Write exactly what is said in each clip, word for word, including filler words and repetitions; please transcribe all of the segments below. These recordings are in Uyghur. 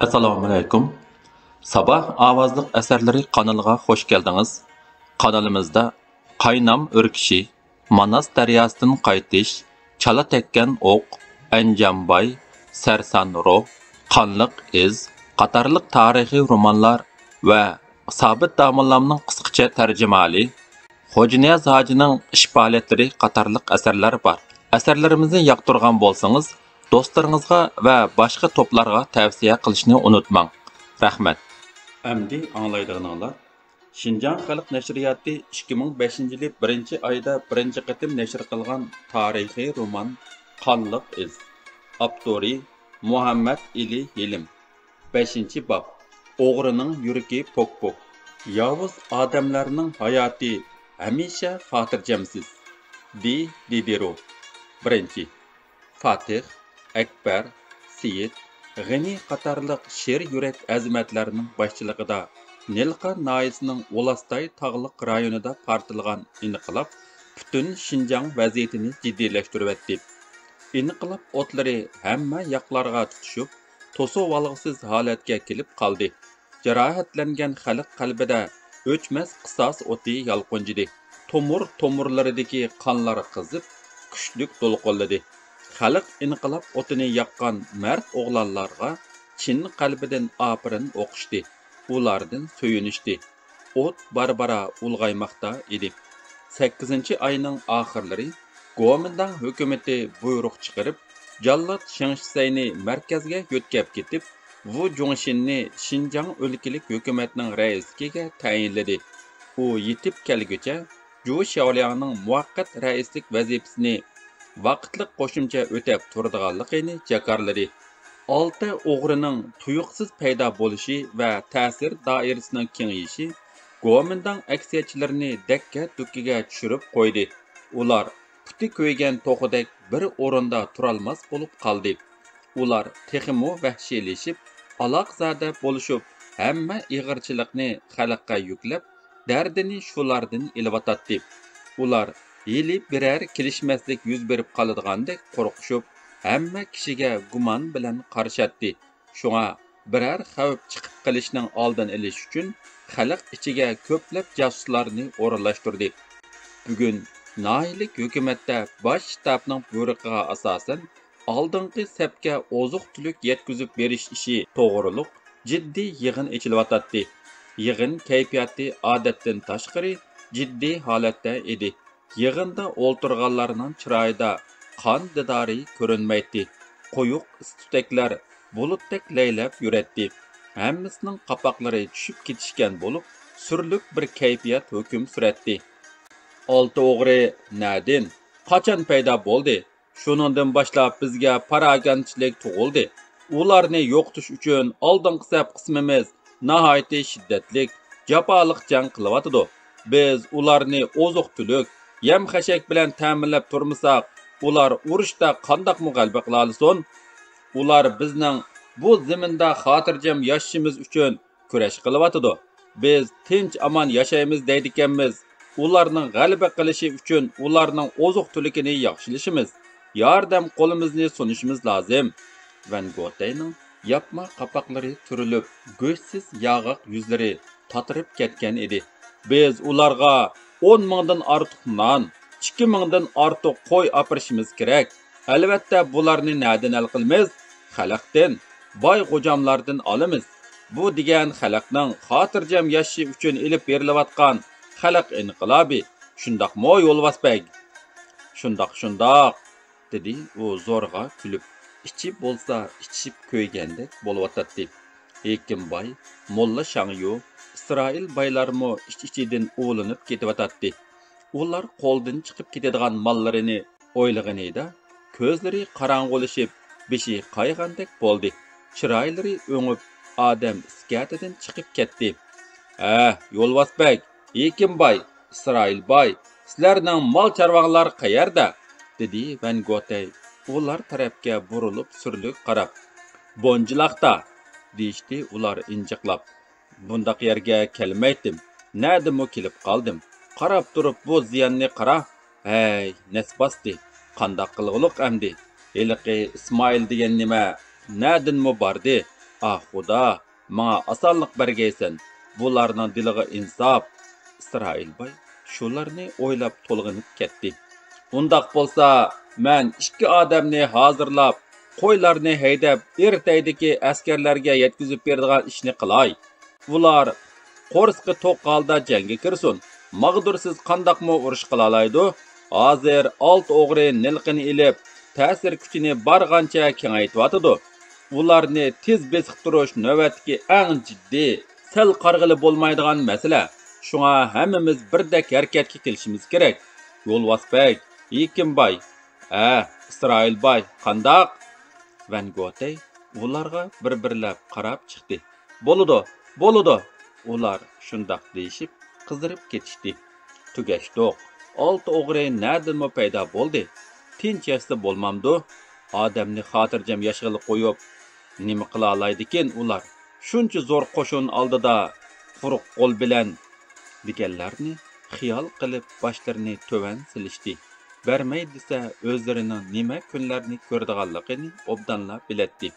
ئەسسالامۇئەلەيكۇم. ساباھ ئاۋازلىق ئەسەرلىرى قانىلىغا خوش كەلدىڭىز. قانىلىمىزدا قاينام ئۆركىشى، ماناس دەرياسىدىن قايتىش، چالا تەگكەن ئوق، ئەنجانباي، سەرسان روھ، قانلىق ئىز قاتارلىق تارىخىي رومانلار ۋە سابىت داموللامنىڭ قىسقىچە تەرجىمىھالى، خوجانىياز ھاجىنىڭ ئىش پائالىيەتلىرى قاتارلىق ئەسەرلەر بار. ئەسەرلىرىمىزنى ياقتۇرغان بولسىڭىز، دوستلىرىڭىزغا ۋە باشقا توپلارغا تەۋسىيە قىلىشنى ئۇنتۇماڭ. رەھمەت. ئەمدى ئاڭلايدىغىنىڭلار شىنجاڭ خەلق نەشرىياتى ئىككى مىڭ بەشىنچى يىلى بىرىنچى ئايدا بىرىنچى قېتىم نەشر قىلغان تارىخىي رومان قانلىق ئىز. ئاپتورى مۇھەممەد ئېلى ھېلىم. بەشىنچى باب. ئوغرىنىڭ يۈرىكى پوك-پوك. ياۋۇز ئادەملەرنىڭ ھاياتى ھەمىشە خاتىرجەمسىز. دى دىدېرو. بىرىنچى. فاتىھ، ئەكبەر، سېيىت، غېنى قاتارلىق شېر يۈرەك ئەزىمەتلەرنىڭ باشچىلىقىدا نىلقا ناھىيەسىنىڭ ئۇلاستاي تاغلىق رايونىدا پارتلىغان ئىنقىلاب پۈتۈن شىنجاڭ ۋەزىيىتىنى جىددىيلەشتۈرۈۋەتتى. ئىنقىلاب ئوتلىرى ھەممە ياقلارغا تۇتىشىپ، توسۇۋالغۇسىز ھالەتكە كېلىپ قالدى. جاراھەتلەنگەن خەلق قەلبىدە ئۆچمەس قىساس ئوتى يالقۇنجىدى. تومۇر-تومۇرلىرىدىكى قانلار قىزىپ، كۈچلۈك دولقۇنلىدى. خەلق ئىنقىلاب ئوتىنى ياققان مەرد ئوغلانلارغا چىن قەلبىدىن ئاپىرىن ئوقۇشتى. ئۇلاردىن سۆيۈنۈشتى. ئوت بارا-بارا ئۇلغايماقتا ئىدى. سەككىزىنچى ئاينىڭ ئاخىرلىرى گومىنداڭ ھۆكۈمىتى بۇيرۇق چىقىرىپ، جاللات شېڭ شىسەينى مەركەزگە يۆتكەپ كېتىپ، ۋۇ جۇڭشىننى شىنجاڭ ئۆلكىلىك ھۆكۈمەتنىڭ رەئىسلىكىگە تەيىنلىدى. ئۇ يېتىپ كەلگۈچە، جۇ شياۋلياڭنىڭ مۇۋەققەت رەئىسلىك ۋەزىپىسىنى ۋاقىتلىق قوشۇمچە ئۆتەپ تۇرىدىغانلىقىنى جاكارلىدى. ئالتە ئوغرىنىڭ تۇيۇقسىز پەيدا بولۇشى ۋە تەسىر دائىرىسىنىڭ كېڭىيىشى گومىنداڭ ئەكسىيەتچىلىرىنى دەككە-دۈككىگە چۈشۈرۈپ قويدى. ئۇلار پۇتى كۆيگەن توخۇدەك بىر ئورۇندا تۇرالماس بولۇپ قالدى. ئۇلار تېخىمۇ ۋەھشىيلىشىپ، ئالاقزادە بولۇشۇپ، ھەممە ئېغىرچىلىقنى خەلققە يۈكلەپ، دەردىنى شۇلاردىن ئېلىۋاتاتتى. ئۇلار ھېلى بىرەر كېلىشمەسلىك يۈز بېرىپ قالىدىغاندەك قورقۇشۇپ، ھەممە كىشىگە گۇمان بىلەن قارىشاتتى. شۇڭا بىرەر خەۋپ چىقىپ قېلىشنىڭ ئالدىنى ئېلىش ئۈچۈن خەلق ئىچىگە كۆپلەپ جاسۇسلارنى ئورۇنلاشتۇردى. بۈگۈن ناھىيەلىك ھۆكۈمەتتە باش شتابنىڭ بۇيرۇقىغا ئاساسەن، ئالدىنقى سەپكە ئوزۇق-تۈلۈك يەتكۈزۈپ بېرىش ئىشى توغرۇلۇق جىددىي يىغىن ئېچىلىۋاتاتتى. يىغىن كەيپىياتى ئادەتتىن تاشقىرى جىددىي ھالەتتە ئىدى. يىغىندا ئولتۇرغانلارنىڭ چىرايىدا قان دىدارى كۆرۈنمەيتتى. قويۇق ئىس-تۈتەكلەر بۇلۇتتەك لەيلەپ يۈرەتتى. ھەممىسىنىڭ قاپاقلىرى چۈشۈپ كېتىشكەن بولۇپ، سۈرلۈك بىر كەيپىيات ھۆكۈم سۈرەتتى. ئالتە ئوغرى نەدىن، قاچان پەيدا بولدى؟ شۇنىڭدىن باشلاپ بىزگە پاراگەندىچىلىك تۇغۇلدى. ئۇلارنى يوقىتىش ئۈچۈن ئالدىنقى سەپ قىسمىمىز ناھايىتى شىددەتلىك، جاپالىق جەڭ قىلىۋاتىدۇ. بىز ئۇلارنى ئوزۇق-تۈلۈك، يەم-خەشەك بىلەن تەمىنلەپ تۇرمىساق، ئۇلار ئۇرۇشتا قانداقمۇ غەلىبە قىلالىسۇن؟ ئۇلار بىزنىڭ بۇ زېمىندا خاتىرجەم ياشىشىمىز ئۈچۈن كۈرەش قىلىۋاتىدۇ. بىز تىنچ-ئامان ياشايمىز دەيدىكەنمىز. ئۇلارنىڭ غەلىبە قىلىشى ئۈچۈن ئۇلارنىڭ ئوزۇق-تۈلۈكىنى ياخشىلىشىمىز، ياردەم قولىمىزنى سۇنۇشىمىز لازىم. ۋەن گوتەينىڭ ياپما قاپاقلىرى تۈرۈلۈپ، گۆشسىز ياغاق يۈزلىرى تاتىرىپ كەتكەن ئىدى. بىز ئۇلارغا ئون مىڭدىن ئارتۇق نان، ئىككى مىڭدىن ئارتۇق قوي ئاپىرىشىمىز كېرەك. ئەلۋەتتە، بۇلارنى نەدىن ھەل قىلىمىز؟ خەلقتىن، باي غوجاملاردىن ئالىمىز. بۇ دېگەن خەلقنىڭ خاتىرجەم ياشىشى ئۈچۈن ئېلىپ بېرىلىۋاتقان خەلق ئىنقىلابى. شۇنداقمۇ، يولۋاس بەگ؟ شۇنداق، شۇنداق، دېدى ئۇ زورغا كۈلۈپ. ئىچى بولسا ئىچىشىپ كۆيگەندەك بولۇۋاتاتتى. ھېكىم باي، موللا شاڭيۇ، ئىسرائىل بايلارمۇ ئىچ-ئىچىدىن ئۇۋۇلىنىپ كېتىۋاتاتتى. ئۇلار قولدىن چىقىپ كېتىدىغان ماللىرىنى ئويلىغىنىدا، كۆزلىرى قاراڭغۇلىشىپ، بېشى قايغاندەك بولدى. چىرايلىرى ئۆڭۈپ، ئادەم ئىسكەتىدىن چىقىپ كەتتى. ھە، يولۋاس بەگ، ھېكىم باي، ئىسرائىل باي، سىلەرنىڭ مال-چارۋاڭلار قەيەردە؟ دېدى ۋەن گوتەي ئۇلار تەرەپكە بۇرۇلۇپ سۈرلۈك قاراپ. بونجىلاقتا، دېيىشتى ئۇلار ئىنجىقلاپ. بۇنداق يەرگە كەلمەيتتىم. نەدىنمۇ كېلىپ قالدىم. قاراپ تۇرۇپ بۇ زىياننى قارا. ھەي، نەس باستى. قانداق قىلغۇلۇق ئەمدى؟ ھېلىقى ئىسمائىل دېگەن نېمە نەدىنمۇ باردى؟ ئاھ خۇدا، ماڭا ئاسانلىق بەرگەيسەن، بۇلارنىڭ دىلىغا ئىنساپ. ئىسرائىل باي شۇلارنى ئويلاپ تولغىنىپ كەتتى. ئۇنداق بولسا، مەن ئىككى ئادەمنى ھازىرلاپ، قويلارنى ھەيدەپ، ئېرتەيدىكى ئەسكەرلەرگە يەتكۈزۈپ بېرىدىغان ئىشنى قىلاي. ئۇلار قورسىقى توق ھالدا جەڭگە كىرسۇن. ماغدۇرسىز قانداقمۇ ئۇرۇش قىلالايدۇ؟ ھازىر ئالتە ئوغرى نىلقىنى ئېلىپ، تەسىر كۈچىنى بارغانچە كېڭەيتىۋاتىدۇ. ئۇلارنى تېز بېسىقتۇرۇش نۆۋەتتىكى ئەڭ جىددىي، سەل قارىغىلى بولمايدىغان مەسىلە. شۇڭا ھەممىمىز بىردەك ھەرىكەتكە كېلىشىمىز كېرەك. يولۋاس بەگ، ھېكىم باي، ھە، ئىسرائىل باي، قانداق؟ ۋەن گوتەي ئۇلارغا بىر-بىرلەپ قاراپ چىقتى. بولىدۇ، بولىدۇ! ئۇلار شۇنداق دېيىشىپ، قىزىرىپ كېتىشتى. تۈگەشتۇق. ئالتە ئوغرى نەدىنمۇ پەيدا بولدى؟ تىنچ ياشىسا بولمامدۇ؟ ئادەمنى خاتىرجەم ياشىغىلى قويۇپ، نېمە قىلالايدىكىن ئۇلار؟ شۇنچە زور قوشۇن ئالدىدا قۇرۇق قول بىلەن، دېگەنلەرنى خىيال قىلىپ باشلىرىنى تۆۋەن سېلىشتى. بەرمەي دېسە، ئۆزلىرىنىڭ نېمە كۈنلەرنى كۆرىدىغانلىقىنى ئوبدانلا بىلەتتى.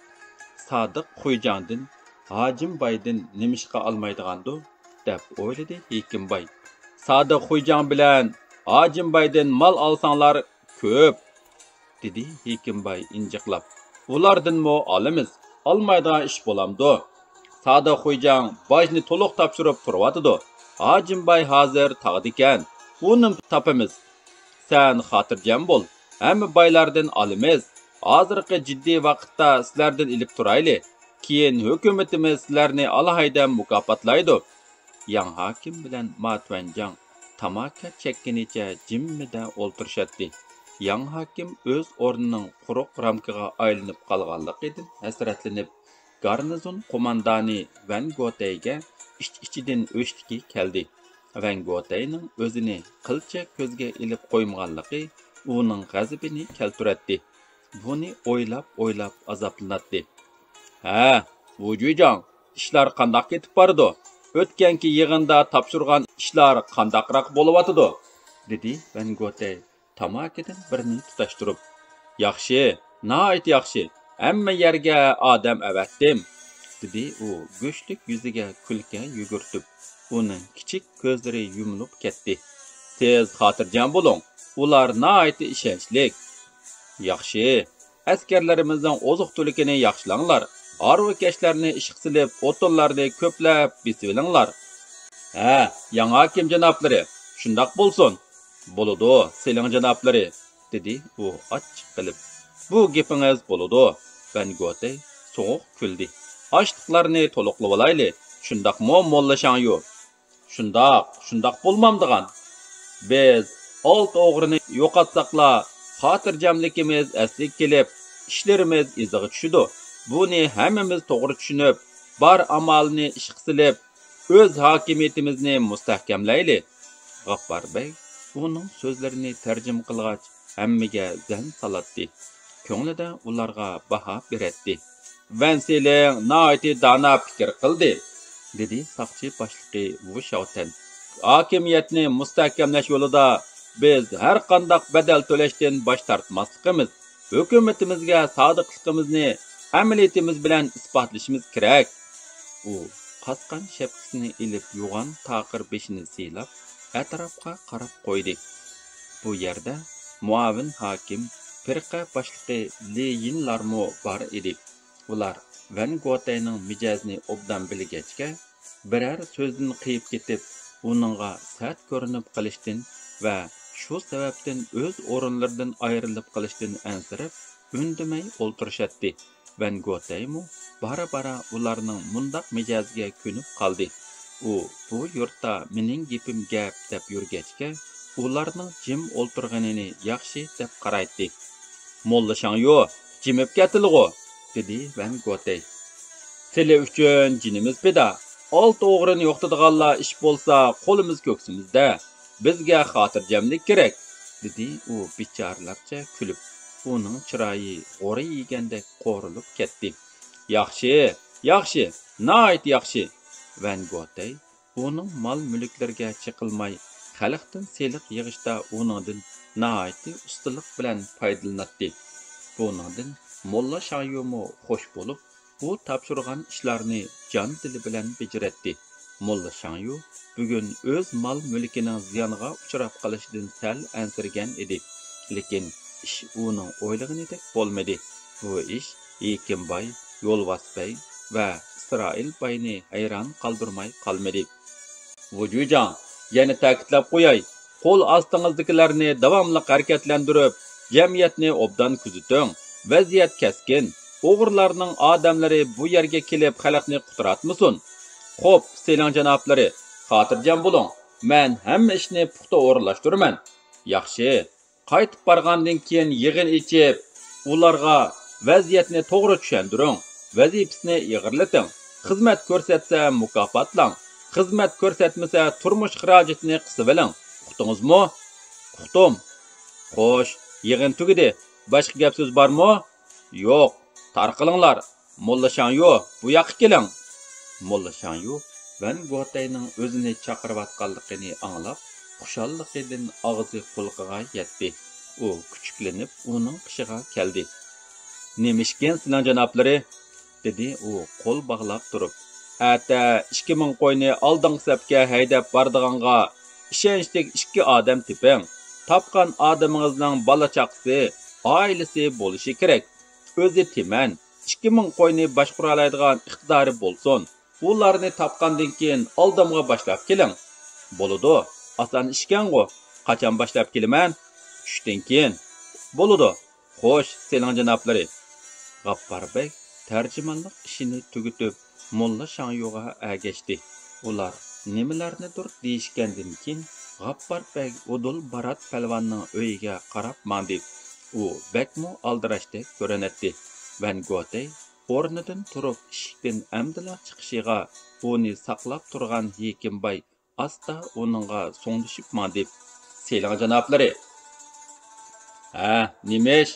سادىق خۇيجاڭدىن، ھاجىم بايدىن نېمىشقا ئالمايدىغاندۇ؟ دەپ ئويلىدى ھېكىم باي. سادىق خۇيجاڭ بىلەن ھاجىم بايدىن مال ئالساڭلار كۆپ، دېدى ھېكىم باي ئىنجىقلاپ. ئۇلاردىنمۇ ئالىمىز، ئالمايدىغان ئىش بولامدۇ؟ سادىق خۇيجاڭ باجنى تولۇق تاپشۇرۇپ تۇرۇۋاتىدۇ. ھاجىم باي ھازىر تاغدىكەن، ئۇنىمۇ تاپىمىز. سەن خاتىرجەم بول، ھەممە بايلاردىن ئالىمىز. ھازىرقى جىددىي ۋاقىتتا سىلەردىن ئېلىپ تۇرايلى. كېيىن ھۆكۈمىتىمىز سىلەرنى ئالاھىدە مۇكاپاتلايدۇ. ياڭ ھاكىم بىلەن ما تۈەنجاڭ تاماكا چەككىنىچە جىممىدە ئولتۇرۇشاتتى. ياڭ ھاكىم ئۆز ئورنىنىڭ قۇرۇق رامكىغا ئايلىنىپ قالغانلىقىدىن ھەسرەتلىنىپ، گارنىزون قوماندانى ۋەن گوتەيگە ئىچ-ئىچىدىن ئۆچتىكى كەلدى. ۋەن گوتەينىڭ ئۆزىنى قىلچە كۆزگە ئىلىپ قويمىغانلىقى ئۇنىڭ غەزىپىنى كەلتۈرەتتى. بۇنى ئويلاپ-ئويلاپ ئازابلىناتتى. ھە، ۋۇجۈيجاڭ، ئىشلار قانداق كېتىپ بارىدۇ؟ ئۆتكەنكى يىغىندا تاپشۇرغان ئىشلار قانداقراق بولۇۋاتىدۇ؟ دېدى ۋەن گوتەي تاماكىدىن بىرنى تۇتاشتۇرۇپ. ياخشى، ناھايىتى ياخشى، ھەممە يەرگە ئادەم ئەۋەتتىم، دېدى ئۇ گۆشلۈك يۈزىگە كۈلكە يۈگۈرتۈپ. ئۇنىڭ كىچىك كۆزلىرى يۇمۇلۇپ كەتتى. سىز خاتىرجەم بولۇڭ، ئۇلار ناھايىتى ئىشەنچلىك. ياخشى، ئەسكەرلىرىمىزنىڭ ئوزۇق-تۈلۈكىنى ياخشىلاڭلار، ھارۋىكەشلەرنى ئىشقا سېلىپ، ئوتۇنلارنى كۆپلەپ بېسىۋېلىڭلار. ھە، ياڭ ھاكىم جانابلىرى، شۇنداق بولسۇن. بولىدۇ، سېلىڭ جانابلىرى، دېدى ئۇ ئاچچىق قىلىپ. بۇ گېپىڭىز بولىدۇ، ۋەن گوتەي سوغۇق كۈلدى. ئاشلىقلارنى تولۇقلىۋالايلى، شۇنداقمۇ موللا شاڭيۇ؟ شۇنداق، شۇنداق بولمامدىغان. بىز ئالتە ئوغرىنى يوقاتساقلا، خاتىرجەملىكىمىز ئەسلىگە كېلىپ، ئىشلىرىمىز ئىزىغا چۈشىدۇ. بۇنى ھەممىمىز توغرا چۈشىنىپ، بار ئامالنى ئىشقا سېلىپ، ئۆز ھاكىمىيىتىمىزنى مۇستەھكەملەيلى. غاپپار بەگ ئۇنىڭ سۆزلىرىنى تەرجىمە قىلغاچ، ھەممىگە زەن سالاتتى. كۆڭلىدە ئۇلارغا باھا بېرەتتى. ۋەن سىلىڭ ناھايىتى دانا پىكىر قىلدى، دېدى ساقچى باشلىقى ۋۇ شاۋتەن. ھاكىمىيەتنى مۇستەھكەملەش يولىدا بىز ھەرقانداق بەدەل تۆلەشتىن باش تارتماسلىقىمىز، ھۆكۈمىتىمىزگە سادىقلىقىمىزنى ئەمەلىيىتىمىز بىلەن ئىسپاتلىشىمىز كېرەك. ئۇ قاسقان شەپكىسىنى ئېلىپ، يوغان تاقىر بېشىنى سىيلاپ، ئەتراپقا قاراپ قويدى. بۇ يەردە مۇئاۋىن ھاكىم، پىرقە باشلىقى لى يىنلارمۇ بار ئىدى. ئۇلار ۋەن گوتەينىڭ مىجەزىنى ئوبدان بىلگەچكە، بىرەر سۆزدىن قېيىپ كېتىپ، ئۇنىڭغا سەت كۆرۈنۈپ قېلىشتىن ۋە شۇ سەۋەبتىن ئۆز ئورۇنلىرىدىن ئايرىلىپ قېلىشتىن ئەنسىرەپ، ئۈندىمەي ئولتۇرۇشاتتى. ۋەن گوتەيمۇ بارا-بارا ئۇلارنىڭ مۇنداق مىجەزىگە كۆنۈپ قالدى. ئۇ بۇ يۇرتتا مېنىڭ گېپىم گەپ دەپ يۈرگەچكە، ئۇلارنىڭ جىم ئولتۇرغىنىنى ياخشى دەپ قارايتتى. موللا شاڭيۇ، جىمىپ كەتتىلىغۇ، دېدى ۋەن گوتەي. سىلى ئۈچۈن جېنىمىز پىدا. ئالتە ئوغرىنى يوقىتىدىغانلا ئىش بولسا قولىمىز كۆكسىمىزدە. بىزگە خاتىرجەملىك كېرەك، دېدى ئۇ بىچارىلەرچە كۈلۈپ. ئۇنىڭ چىرايى غورا يېگەندەك قورۇلۇپ كەتتى. ياخشى، ياخشى، ناھايىتى ياخشى. ۋەن گوتەي ئۇنىڭ مال-مۈلۈكلىرىگە چېقىلماي، خەلقتىن سېلىق يىغىشتا ئۇنىڭدىن ناھايىتى ئۇستىلىق بىلەن پايدىلىناتتى. بۇنىڭدىن موللا شاڭيۇمۇ خوش بولۇپ، ئۇ تاپشۇرغان ئىشلارنى جان-دىلى بىلەن بېجىرەتتى. موللا شاڭيۇ بۈگۈن ئۆز مال-مۈلكىنىڭ زىيانغا ئۇچراپ قېلىشىدىن سەل ئەنسىرىگەن ئىدى، لېكىن ئىش ئۇنىڭ ئويلىغىنىدەك بولمىدى. بۇ ئىش ھېكىم باي، يولۋاس بەگ ۋە ئىسرائىل باينى ھەيران قالدۇرماي قالمىدى. ۋۇجۈجاڭ، يەنە تەكىتلەپ قوياي، قول ئاستىڭىزدىكىلەرنى داۋاملىق ھەرىكەتلەندۈرۈپ، جەمئىيەتنى ئوبدان كۆزىتىڭ. ۋەزىيەت كەسكىن. ئوغرىلارنىڭ ئادەملىرى بۇ يەرگە كېلىپ خەلقنى قۇتراتمىسۇن. خوپ، سېلىڭ جانابلىرى، خاتىرجەم بولۇڭ. مەن ھەممە ئىشنى پۇختا ئورۇنلاشتۇرىمەن. ياخشى. قايتىپ بارغاندىن كېيىن يىغىن ئېچىپ، ئۇلارغا ۋەزىيەتنى توغرا چۈشەندۈرۈڭ، ۋەزىپىسىنى ئېغىرلىتىڭ، خىزمەت كۆرسەتسە مۇكاپاتلاڭ، خىزمەت كۆرسەتمىسە تۇرمۇش خىراجىتىنى قىسىۋېلىڭ. ئۇقتىڭىزمۇ؟ ئۇقتۇم. خوش، يىغىن تۈگىدى. باشقا گەپ سۆز بارمۇ؟ يوق، تارقىلىڭلار. موللا شاڭيۇ، بۇ ياققا كېلىڭ! موللا شاڭيۇ ۋەن گۇتەينىڭ ئۆزىنى چاقىرىۋاتقانلىقىنى ئاڭلاپ، خۇشاللىقىدىن ئاغزى قۇلىقىغا يەتتى. ئۇ كۈچۈكلىنىپ ئۇنىڭ قېشىغا كەلدى. نېمە ئىشكىن سىلەر جانابلىرى؟ دېدى ئۇ قول باغلاپ تۇرۇپ. ئەتە ئىككى مىڭ قوينى ئالدىنقى سەپكە ھەيدەپ بارىدىغانغا ئىشەنچلىك ئىككى ئادەم تېپىڭ. تاپقان ئادىمىڭىزنىڭ بالا-چاقىسى، ئائىلىسى بولۇشى كېرەك. ئۆزى تىمەن، ئىككى مىڭ قوينى باشقۇرالايدىغان ئىقتىدارى بولسۇن. ئۇلارنى تاپقاندىن كېيىن ئالدىمغا باشلاپ كېلىڭ. بولىدۇ، ئاسان ئىشكەنغۇ. قاچان باشلاپ كېلىمەن؟ چۈشتىن كېيىن. بولىدۇ. خوش، سېلىڭ جانابلىرى. غاپپار بەگ تەرجىمانلىق ئىشىنى تۈگىتىپ، موللا شاڭيۇغا ئەگەشتى. ئۇلار نېمىلەرنىدۇر دېيىشكەندىن كېيىن، غاپپار بەگ ئۇدۇل بارات پەلۋاننىڭ ئۆيىگە قاراپ ماڭدى. ئۇ بەكمۇ ئالدىراشتەك كۆرۈنەتتى. ۋەن گوتەي ئورنىدىن تۇرۇپ ئىشىكتىن ئەمدىلا چىقىشىغا، ئۇنى ساقلاپ تۇرغان ھېكىم باي ئاستا ئۇنىڭغا سوڭدىشىپ ماڭدى. سېلىڭ جانابلىرى! ھە، نېمە ئىش؟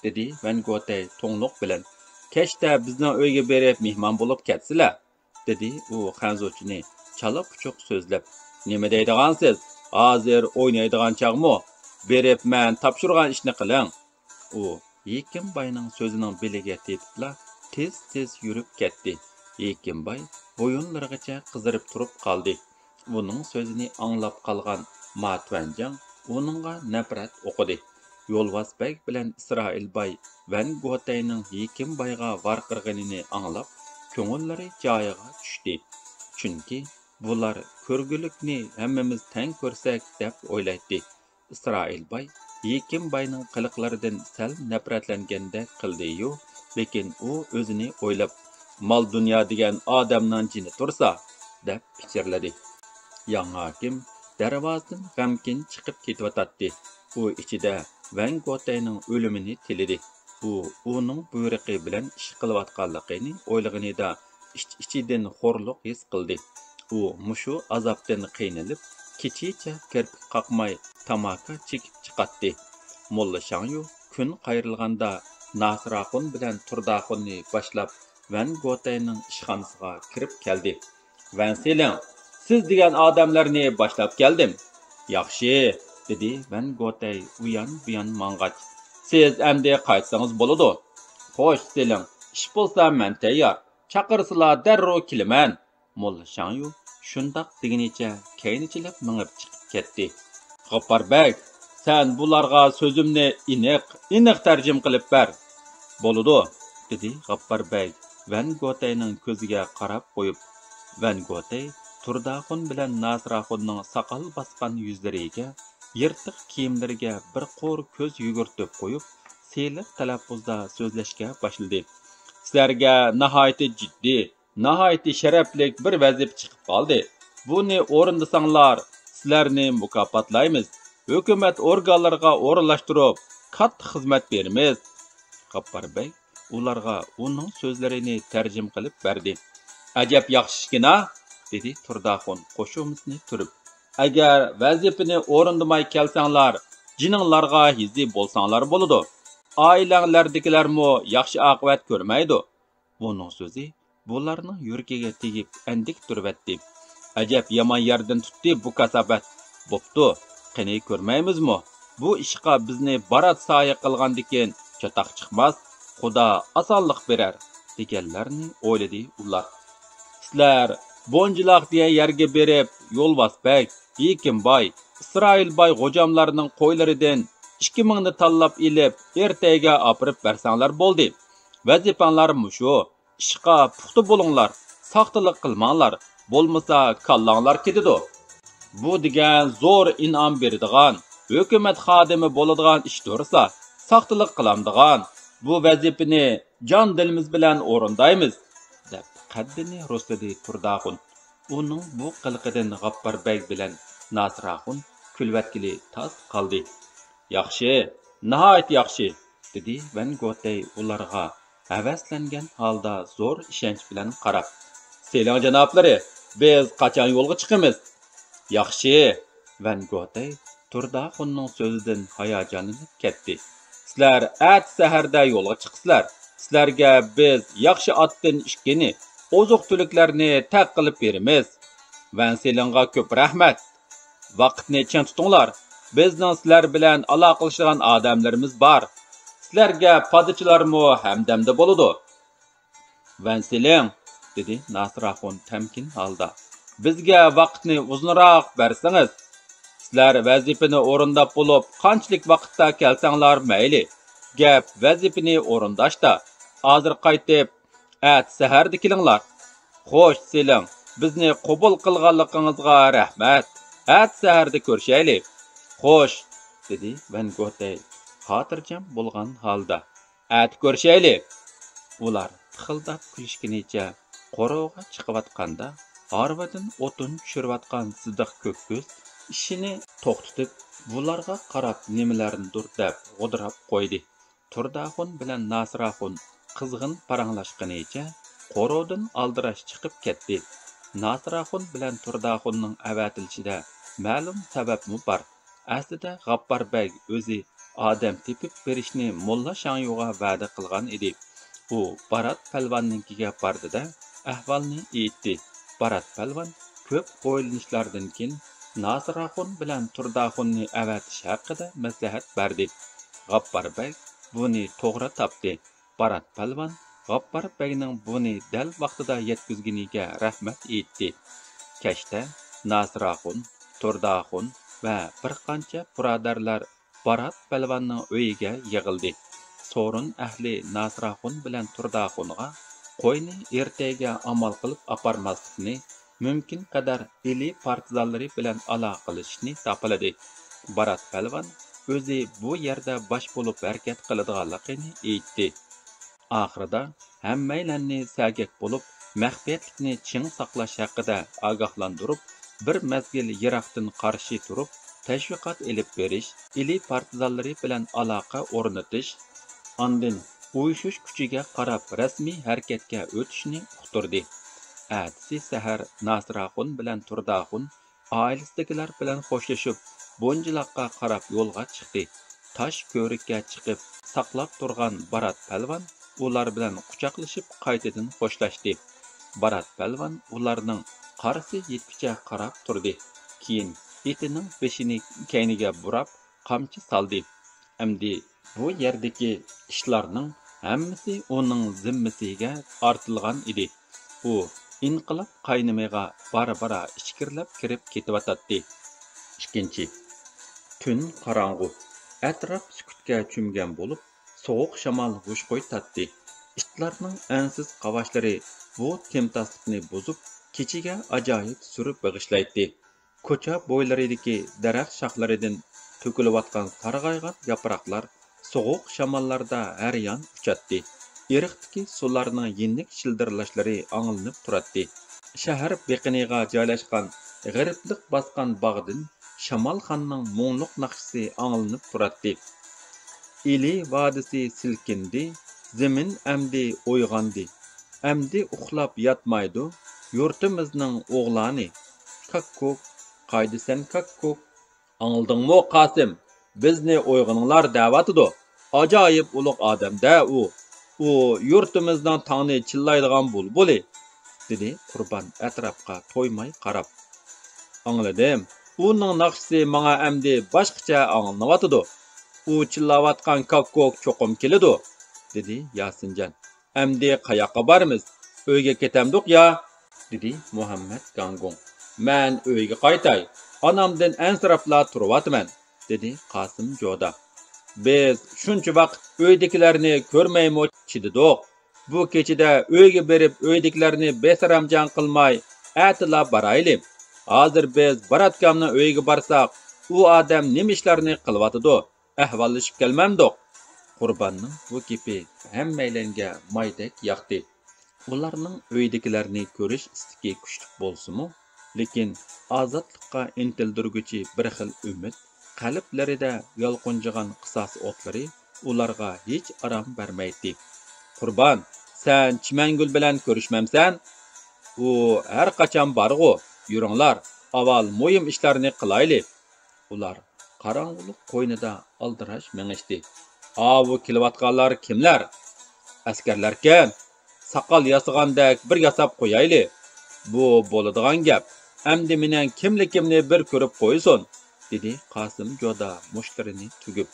دېدى ۋەن گوتەي توڭلۇق بىلەن. كەچتە بىزنىڭ ئۆيگە بېرىپ مېھمان بولۇپ كەتسىلە! دېدى ئۇ خەنزۇچىنى چالا پۇچۇق سۆزلەپ. نېمە دەيدىغانسىز؟ ھازىر ئوينايدىغان چاغمۇ؟ بېرىپ مەن تاپشۇرغان ئىشنى قىلىڭ! ئۇ ھېكىم باينىڭ سۆزىنىڭ بېلىگە تېپىپلا تېز-تېز يۈرۈپ كەتتى. ھېكىم باي بويۇنلىرىغىچە قىزىرىپ تۇرۇپ قالدى. ئۇنىڭ سۆزىنى ئاڭلاپ قالغان ما تۈەنجاڭ ئۇنىڭغا نەپرەت ئوقىدى. يولۋاس بەگ بىلەن ئىسرائىل باي ۋەن گوتەينىڭ ھېكىم بايغا ۋارقىرىغىنىنى ئاڭلاپ، كۆڭۈللىرى جايىغا چۈشتى. چۈنكى بۇلار كۆرگۈلۈكنى ھەممىمىز تەڭ كۆرسەك دەپ ئويلايتتى. ئىسرائىل باي ھېكىم باينىڭ قىلىقلىرىدىن سەل نەپرەتلەنگەندەك قىلدى-يۇ، لېكىن ئۇ ئۆزىنى ئويلاپ، مال-دۇنيا دېگەن ئادەمنىڭ جېنى تۇرسا، دەپ پىچىرلىدى. ياڭى ھاكىم دەرۋازىدىن غەمكىن چىقىپ كېتىۋاتاتتى. ئۇ ئىچىدە ۋەن گوتەينىڭ ئۆلۈمىنى تىلىدى. ئۇ ئۇنىڭ بۇيرۇقى بىلەن ئىش قىلىۋاتقانلىقىنى ئويلىغىنىدا ئىچ-ئىچىدىن خورلۇق ھېس قىلدى. ئۇ مۇشۇ ئازابتىن قىينىلىپ، كېچىچە كىرپىك قاقماي تاماكا چېكىپ چىقاتتى. موللا شاڭيۇ كۈن قايرىلغاندا ناسىر ئاخۇن بىلەن تۇردى ئاخۇننى باشلاپ، ۋەن گوتەينىڭ ئىشخانىسىغا كىرىپ كەلدى. ۋەن سېلىڭ، سىز دېگەن ئادەملەرنى باشلاپ كەلدىم. ياخشى، دېدى ۋەن گوتەي ئۇيان-بۇيان ماڭغاچ. سىز ئەمدى قايتسىڭىز بولىدۇ. خوش، سېلىڭ، ئىش بولسا مەن تەييار. چاقىرسىلا دەررۇ كېلىمەن. موللا شاڭيۇ شۇنداق دېگىنىچە كەينىچىلەپ مېڭىپ چىقىپ كەتتى. غاپپار بەگ، سەن بۇلارغا سۆزۈمنى ئېنىق، ئېنىق تەرجىمە قىلىپ بەر. بولىدۇ، دېدى غاپپار بەگ ۋەن گوتەينىڭ كۆزىگە قاراپ قويۇپ. ۋەن گوتەي تۇردى ئاخۇن بىلەن ناسىر ئاخۇننىڭ ساقال باسقان يۈزلىرىگە، يىرتىق كىيىملىرىگە بىر قۇر كۆز يۈگۈرتۈپ قويۇپ، سىلىق تەلەپپۇزدا سۆزلەشكە باشلىدى. سىلەرگە ناھايىتى جىددىي، ناھايىتى شەرەپلىك بىر ۋەزىپە چىقىپ قالدى. بۇنى ئورۇندىساڭلار، سىلەرنى مۇكاپاتلايمىز. ھۆكۈمەت ئورگانلىرىغا ئورۇنلاشتۇرۇپ، كاتتا خىزمەت بېرىمىز. غاپپار بەگ ئۇلارغا ئۇنىڭ سۆزلىرىنى تەرجىمە قىلىپ بەردى. ئەجەب ياخشى ئىكەن-ھە، دېدى تۇردى ئاخۇن قوشۇمىسىنى تۈرۈپ. ئەگەر ۋەزىپىنى ئورۇندىماي كەلسەڭلار، جېنىڭلارغا ھېزى بولساڭلار بولىدۇ. ئائىلەڭلەردىكىلەرمۇ ياخشى ئاقىۋەت كۆرمەيدۇ. ئۇنىڭ سۆزى بۇلارنىڭ يۈرىكىگە تېگىپ ئەندىكتۈرۈۋەتتى. ئەجەب يامان يەردىن تۇتتى بۇ كاساپەت. بوپتۇ، قېنى كۆرمەيمىزمۇ؟ بۇ ئىشقا بىزنى بارات سايە قىلغاندىكىن چاتاق چىقماس، خۇدا ئاسانلىق بېرەر. دېگەنلەرنى ئويلىدى ئۇلار. سىلەر بونجىلاق دېگەن يەرگە بېرىپ، يولۋاس بەگ، ھېكىم باي، ئىسرائىل باي غوجاملارنىڭ قويلىرىدىن ئىككى مىڭنى تاللاپ ئېلىپ، ئېرتەيگە ئاپىرىپ بەرسەڭلار بولدى. ۋەزىپەڭلار مۇشۇ. ئىشقا پۇختا بولۇڭلار، ساختىلىق قىلماڭلار، بولمىسا كاللاڭلار كېتىدۇ. بۇ دېگەن زور ئىنئام بېرىدىغان، ھۆكۈمەت خادىمى بولىدىغان ئىش تۇرسا، ساختىلىق قىلامدىغان، بۇ ۋەزىپىنى جان دىلىمىز بىلەن ئورۇندايمىز، دەپ قەددىنى رۇسلىدى تۇرداخۇن. ئۇنىڭ بۇ قىلىقىدىن غاپپار بەگ بىلەن ناسىراخۇن كۈلۈۋەتكىلى تاس قالدى. ياخشى، ناھايىتى ياخشى، دېدى ۋەن گوتەي ئۇلارغا ھەۋەسلەنگەن ھالدا زور ئىشەنچ بىلەن قاراپ. سېلىڭ جانابلىرى، بىز قاچان يولغا چىقىمىز؟ ياخشى، ۋەن گوتەي تۇرداخۇننىڭ سۆزىدىن ھاياجانلىنىپ كەتتى. سىلەر ئەتە سەھەردە يولغا چىقىسىلەر. سىلەرگە بىز ياخشى ئاتتىن ئىككىنى، ئوزۇق-تۈلۈكلەرنى تەق قىلىپ بېرىمىز. ۋەن سېلىڭغا كۆپ رەھمەت. ۋاقىتنى چىڭ تۇتۇڭلار. بىزنىڭ سىلەر بىلەن ئالاقىلىشىدىغان ئادەملىرىمىز بار. سىلەرگە پادىچىلارمۇ ھەمدەمدە بولىدۇ. ۋەن سېلىڭ، دېدى ناسىراخۇن تەمكىن ھالدا. بىزگە ۋاقىتنى ئۇزۇنراق بەرسىڭىز. سىلەر ۋەزىپىنى ئورۇنداپ بولۇپ، قانچىلىك ۋاقىتتا كەلسەڭلار مەيلى. گەپ ۋەزىپىنى ئورۇنداشتا. ھازىر قايتىپ، ئەتە سەھەردە كېلىڭلار. خوش، سېلىڭ، بىزنى قوبۇل قىلغانلىقىڭىزغا رەھمەت. ئەتە سەھەردە كۆرۈشەيلى. خوش، دېدى ۋەن گوتەي خاتىرجەم بولغان ھالدا. ئەتە كۆرۈشەيلى. ئۇلار پىخىلداپ كۈلۈشكىنىچە قورۇغا چىقىۋاتقاندا، ھارۋىدىن ئوتۇن چۈشۈرۈۋاتقان سىدىق كۆككۈز ئىشىنى توختىتىپ، بۇلارغا قاراپ نېمىلەرنىدۇر دەپ غودراپ قويدى. تۇرداخۇن بىلەن ناسىراخۇن قىزغىن پاراڭلاشقىنىچە قورۇدىن ئالدىراش چىقىپ كەتتى. ناسىراخۇن بىلەن تۇرداخۇننىڭ ئەۋەتىلىشىدە مەلۇم سەۋەبمۇ بار. ئەسلىدە غاپپار بەگ ئۆزى ئادەم تېپىپ بېرىشنى موللا شاڭيۇغا ۋەدە قىلغان ئىدى. ئۇ بارات پەلۋاننىڭكىگە باردى-دە، ئەھۋالنى ئېيتتى. بارات پەلۋان كۆپ ئويلىنىشلاردىن كېيىن، ناسىراخۇن بىلەن تۇرداخۇننى ئەۋەتىش ھەققىدە مەسلىھەت بەردى. غاپپار بەگ بۇنى توغرا تاپتى. بارات پەلۋان غاپپار بەگنىڭ بۇنى دەل ۋاقتىدا يەتكۈزگىنىگە رەھمەت ئېيتتى. كەچتە ناسىراخۇن، تۇرداخۇن ۋە بىر قانچە بۇرادەرلەر بارات پەلۋاننىڭ ئۆيىگە يىغىلدى. سورۇن ئەھلى ناسىراخۇن بىلەن تۇرداخۇنغا قوينى ئېرتەيگە ئامال قىلىپ ئاپارماسلىقنى، مۇمكىن قەدەر ئىلى پارتىزانلىرى بىلەن ئالاقىلىشىشنى تاپىلىدى. بارات پەلۋان ئۆزى بۇ يەردە باش بولۇپ ھەرىكەت قىلىدىغانلىقىنى ئېيتتى. ئاخىرىدا ھەممەيلەننى سەگەك بولۇپ، مەخپىيەتلىكنى چىڭ ساقلاش ھەققىدە ئاگاھلاندۇرۇپ، بىر مەزگىل يىراقتىن قارشى تۇرۇپ، تەشۋىقات ئېلىپ بېرىش، ئىلى پارتىزانلىرى بىلەن ئالاقە ئورنىتىش، ئاندىن ئۇيۇشۇش كۈچىگە قاراپ رەسمىي ھەرىكەتكە ئۆتۈشنى ئۇقتۇردى. ئەتىسى سەھەر ناسىراخۇن بىلەن تۇرداخۇن ئائىلىسىدىكىلەر بىلەن خوشلىشىپ، بونجىلاققا قاراپ يولغا چىقتى. تاش كۆۋرۈككە چىقىپ ساقلاپ تۇرغان بارات پەلۋان ئۇلار بىلەن قۇچاقلىشىپ قايتىدىن خوشلاشتى. بارات پەلۋان ئۇلارنىڭ قارىسى يەتكۈچە قاراپ تۇردى. كېيىن ئېتىنىڭ بېشىنى كەينىگە بۇراپ، قامچا سالدى. ئەمدى بۇ يەردىكى ئىشلارنىڭ ھەممىسى ئۇنىڭ زىممىسىگە ئارتىلغان ئىدى. ئۇ ئىنقىلاب قاينىمىغا بارا-بارا ئىچكىرىلەپ كىرىپ كېتىۋاتاتتى. ئىككىنچى. تۈن قاراڭغۇ. ئەتراپ سۈكۈتكە چۆمگەن بولۇپ، سوغۇق شامال ھۇشقۇي تارتتى. ئىتلارنىڭ ئەنسىز قاۋاشلىرى بۇ تىمتاسلىقنى بۇزۇپ، كېچىگە ئاجايىپ سۈر بېغىشلايتتى. كوچا بويلىرىدىكى دەرەخ شاخلىرىدىن تۆكۈلۈۋاتقان سارغايغان ياپراقلار سوغۇق شاماللاردا ھەر يان ئۇچاتتى. ئېرىقتىكى سۇلارنىڭ يېنىك شىلدىرلاشلىرى ئاڭلىنىپ تۇراتتى. شەھەر بېقىنىغا جايلاشقان غېرىبلىق باسقان باغدىن شامالخاننىڭ مۇڭلۇق ناخشىسى ئاڭلىنىپ تۇراتتى. ئىلى ۋادىسى سىلكىندى، زېمىن ئەمدى ئويغاندى. ئەمدى ئۇخلاپ ياتمايدۇ يۇرتىمىزنىڭ ئوغلانى. كاككۇك، قايدىسەن كاككۇك؟ ئاڭلىدىڭمۇ قاسىم؟ بىزنى ئويغىنىڭلار دەۋاتىدۇ. ئاجايىپ ئۇلۇغ ئادەم-دە ئۇ. ئۇ يۇرتىمىزنىڭ تاڭنى چىللايدىغان بۇلبۇلى، دېدى قۇربان ئەتراپقا تويماي قاراپ. ئاڭلىدىم. ئۇنىڭ ناخشىسى ماڭا ئەمدى باشقىچە ئاڭلىنىۋاتىدۇ. ئۇ چىللاۋاتقان كاككۇك چوقۇم كېلىدۇ، دېدى ياسىنجان. ئەمدى قاياققا بارىمىز؟ ئۆيگە كېتەمدۇق يا؟ دېدى مۇھەممەد گاڭگۇڭ. مەن ئۆيگە قايتاي، ئانامدىن ئەنسىرەپلا تۇرۇۋاتىمەن، دېدى قاسىم جودا. بىز شۇنچە ۋاقىت ئۆيدىكىلەرنى كۆرمەيمۇ چىدىدۇق. بۇ كېچىدە ئۆيگە بېرىپ ئۆيدىكىلەرنى بىئارام جان قىلماي، ئەتىلا بارايلى. ھازىر بىز باراتكامنىڭ ئۆيىگە بارساق، ئۇ ئادەم نېمە ئىشلارنى قىلىۋاتىدۇ؟ ئەھۋاللىشىپ كەلمەمدۇق؟ قۇرباننىڭ بۇ گېپى ھەممەيلەنگە مايدەك ياقتى. ئۇلارنىڭ ئۆيدىكىلەرنى كۆرۈش ئىستىكى كۈچلۈك بولسىمۇ، لېكىن ئازادلىققا ئىنتىلدۈرگۈچى بىر خىل ئۈمىد قەلبلىرىدە يالقۇنجىغان قىساس ئوتلىرى ئۇلارغا ھېچ ئارام بەرمەيتتى. قۇربان، سەن چىمەنگۈل بىلەن كۆرۈشمەمسەن؟ ئۇ ھەر قاچان بارغۇ. يۈرۈڭلار، ئاۋۋال مۇھىم ئىشلارنى قىلايلى. ئۇلار قاراڭغۇلۇق قوينىدا ئالدىراش مېڭىشتى. ئاۋۇ كېلىۋاتقانلار كىملەر؟ ئەسكەرلەركەن. ساقال ياسىغاندەك بىر ياساپ قويايلى. بۇ بولىدىغان گەپ. ئەمدى مېنىڭ كىملىكىمنى بىر كۆرۈپ قويسۇن، دېدى قاسىم جودا مۇشتلىرىنى تۈگۈپ.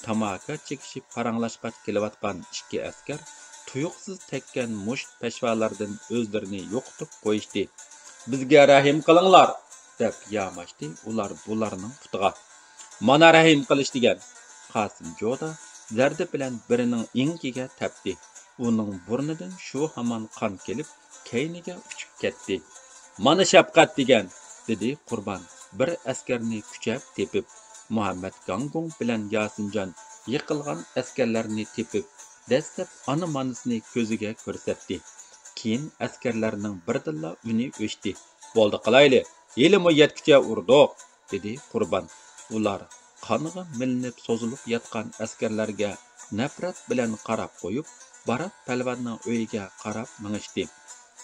تاماكا چېكىشىپ پاراڭلاشقاچ كېلىۋاتقان ئىككى ئەسكەر تۇيۇقسىز تەگكەن مۇشت پەشۋالاردىن ئۆزلىرىنى يوقىتىپ قويۇشتى. بىزگە رەھىم قىلىڭلار! دەپ ياماشتى ئۇلار بۇلارنىڭ پۇتىغا. مانا رەھىم قىلىش دېگەن! قاسىم جودا زەردە بىلەن بىرىنىڭ ئېڭىكىگە تەپتى. ئۇنىڭ بۇرنىدىن شۇ ھامان قان كېلىپ، كەينىگە ئۇچۇپ كەتتى. مانا شەپقەت دېگەن! دېدى قۇربان بىر ئەسكەرنى كۈچەپ تېپىپ. مۇھەممەد گاڭگۇڭ بىلەن ياسىنجان يىقىلغان ئەسكەرلەرنى تېپىپ، دەسلەپ ئانا-مانىسىنى كۆزىگە كۆرسەتتى. كېيىن ئەسكەرلەرنىڭ بىردىنلا ئۈنى ئۆچتى. بولدى قىلايلى، ھېلىمۇ يەتكۈچە ئۇردۇق، دېدى قۇربان. ئۇلار قانغا مىلىنىپ سوزۇلۇپ ياتقان ئەسكەرلەرگە نەپرەت بىلەن قاراپ قويۇپ، بارات پەلۋاننىڭ ئۆيىگە قاراپ مېڭىشتى.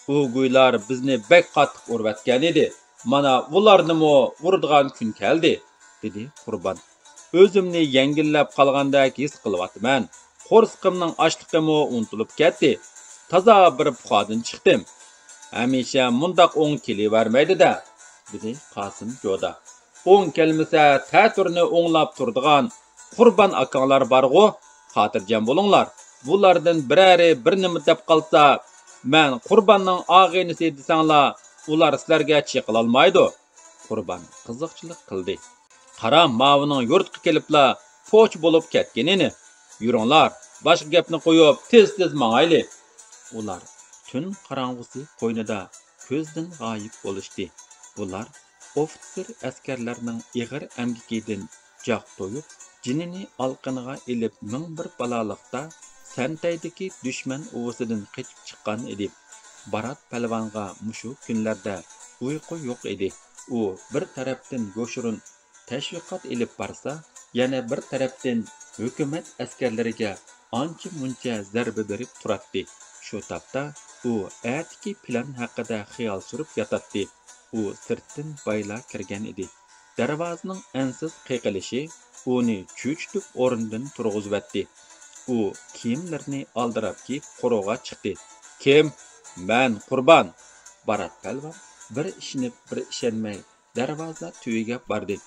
ئۇ گۇيلار بىزنى بەك قاتتىق ئۇرۇۋەتكەنىدى. مانا ئۇلارنىمۇ ئۇرىدىغان كۈن كەلدى، دېدى قۇربان. ئۆزۈمنى يەڭگىللەپ قالغاندەك ھېس قىلىۋاتىمەن. قورسىقىمنىڭ ئاچلىقىمۇ ئۇنتۇلۇپ كەتتى. تازا بىر پۇخادىن چىقتىم. ھەمىشە مۇنداق ئوڭ كېلىۋەرمەيدۇ-دە، دېدى قاسىم جودا. ئوڭ كەلمىسە، تەتۈرنى ئوڭلاپ تۇرىدىغان قۇربان ئاكاڭلار بارغۇ، خاتىرجەم بولۇڭلار. بۇلاردىن بىرەرى بىر نېمە دەپ قالسا، مەن قۇرباننىڭ ئاغىنىسى دېسەڭلار، ئۇلار سىلەرگە چېقىلالمايدۇ. قۇربان قىزىقچىلىق قىلدى. قارا، ماۋۇنىڭ يۇرتقا كېلىپلا پوچى بولۇپ كەتكىنىنى. يۈرۈڭلار، باشقا گەپنى قويۇپ، تېز-تېز ماڭايلى. ئۇلار تۈن قاراڭغۇسى قوينىدا كۆزدىن غايىب بولۇشتى. بۇلار ئوفىتسېر ئەسكەرلەرنىڭ ئېغىر ئەمگىكىدىن جاق تويۇپ، جېنىنى ئالىقىنىغا ئېلىپ مىڭ بىر بالالىقتا، سەنتەيدىكى دۈشمەن ئۇۋىسىدىن قېچىپ چىققان ئىدى. بارات پەلۋانغا مۇشۇ كۈنلەردە ئۇيقۇ يوق ئىدى. ئۇ بىر تەرەپتىن يوشۇرۇن تەشۋىقات ئېلىپ بارسا، يەنە بىر تەرەپتىن ھۆكۈمەت ئەسكەرلىرىگە ئانچە-مۇنچە زەربە بېرىپ تۇراتتى. شۇ تاپتا ئۇ ئەتىكى پىلان ھەققىدە خىيال سۈرۈپ ياتاتتى. ئۇ سىرتتىن بايلا كىرگەن ئىدى. دەرۋازىنىڭ ئەنسىز قېقىلىشى ئۇنى چۆچۈتۈپ ئورنىدىن تۇرغۇزۇۋەتتى. ئۇ كىيىملىرىنى ئالدىراپ كىيىپ قورۇغا چىقتى. كىم؟ مەن، قۇربان. بارات پەلۋان بىر ئىشىنىپ، بىر ئىشەنمەي دەرۋازا تۈۋىگە باردى.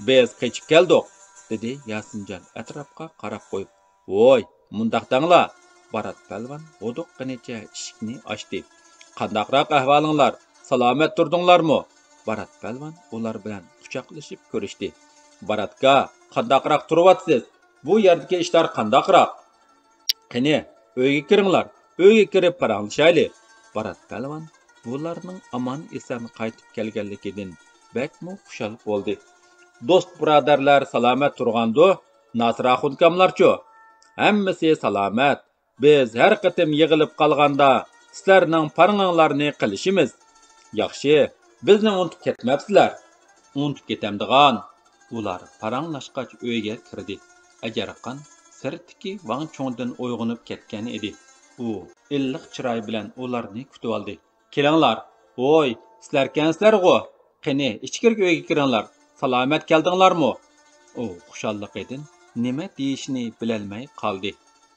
بىز قېچىپ كەلدۇق، دېدى ياسىنجان ئەتراپقا قاراپ قويۇپ. ۋوي، مۇنداق دەڭلا! بارات پەلۋان ھودۇققىنىچە ئىشىكنى ئاچتى. قانداقراق ئەھۋالىڭلار؟ سالامەت تۇردۇڭلارمۇ؟ بارات پەلۋان ئۇلار بىلەن قۇچاقلىشىپ كۆرۈشتى. باراتكا، قانداقراق تۇرۇۋاتىسىز؟ بۇ يەردىكى ئىشلار قانداقراق؟ قېنى، ئۆيگە كىرىڭلار، ئۆيگە كىرىپ پاراڭلىشايلى. بارات پەلۋان بۇلارنىڭ ئامان-ئېسەن قايتىپ كەلگەنلىكىدىن بەكمۇ خۇشال بولدى. دوست-بۇرادەرلەر سالامەت تۇرغاندۇ؟ ناسىر ئاخۇنكاملارچۇ؟ ھەممىسى سالامەت. بىز ھەر قېتىم يىغىلىپ قالغاندا سىلەرنىڭ پاراڭىڭلارنى قىلىشىمىز. ياخشى، بىزنى ئۇنتۇپ كەتمەپسىلەر. ئۇنتۇپ كېتەمدىغان. ئۇلار پاراڭلاشقاچ ئۆيگە كىردى. ئەجەرخان سىرتتىكى ۋاڭ چۇڭدىن ئويغىنىپ كەتكەن ئىدى. ئۇ ئىللىق چىراي بىلەن ئۇلارنى كۈتۈۋالدى. كېلىڭلار. ۋوي، سىلەركەنسىلەرغۇ؟ قېنى، ئىچكىرىكى ئۆيگە كىرىڭلار. سالامەت كەلدىڭلارمۇ؟ ئۇ خۇشاللىقىدىن نېمە دېيىشىنى بىلەلمەي قالدى.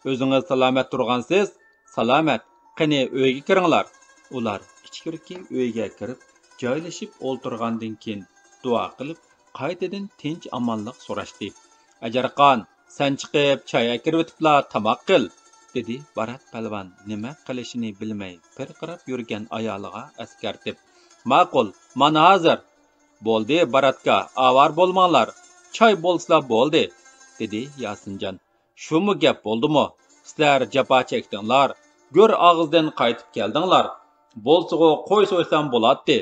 ئۆزىڭىز سالامەت تۇرغانسىز؟ سالامەت. قېنى، ئۆيگە كىرىڭلار. ئۇلار ئىچكىرىكى ئۆيگە كىرىپ، جايلىشىپ ئولتۇرغاندىن كېيىن، دۇئا قىلىپ، قايتىدىن تىنچ-ئامانلىق سوراشتى. ئەجەرخان، سەن چىقىپ، چاي ئەكىرىۋېتىپلا تاماق قىل، دېدى بارات پەلۋان نېمە قىلىشىنى بىلمەي پىرقىراپ يۈرگەن ئايالىغا ئەسكەرتىپ. ماقۇل، مانا ھازىر. بولدى، باراتكا، ئاۋارە بولماڭلار، چاي بولسىلا بولدى، دېدى ياسىنجان. شۇمۇ گەپ بولدىمۇ؟ سىلەر جاپا چەكتىڭلار، گۆر ئاغزىدىن قايتىپ كەلدىڭلار. بولسىغۇ قوي سويسام بولاتتى.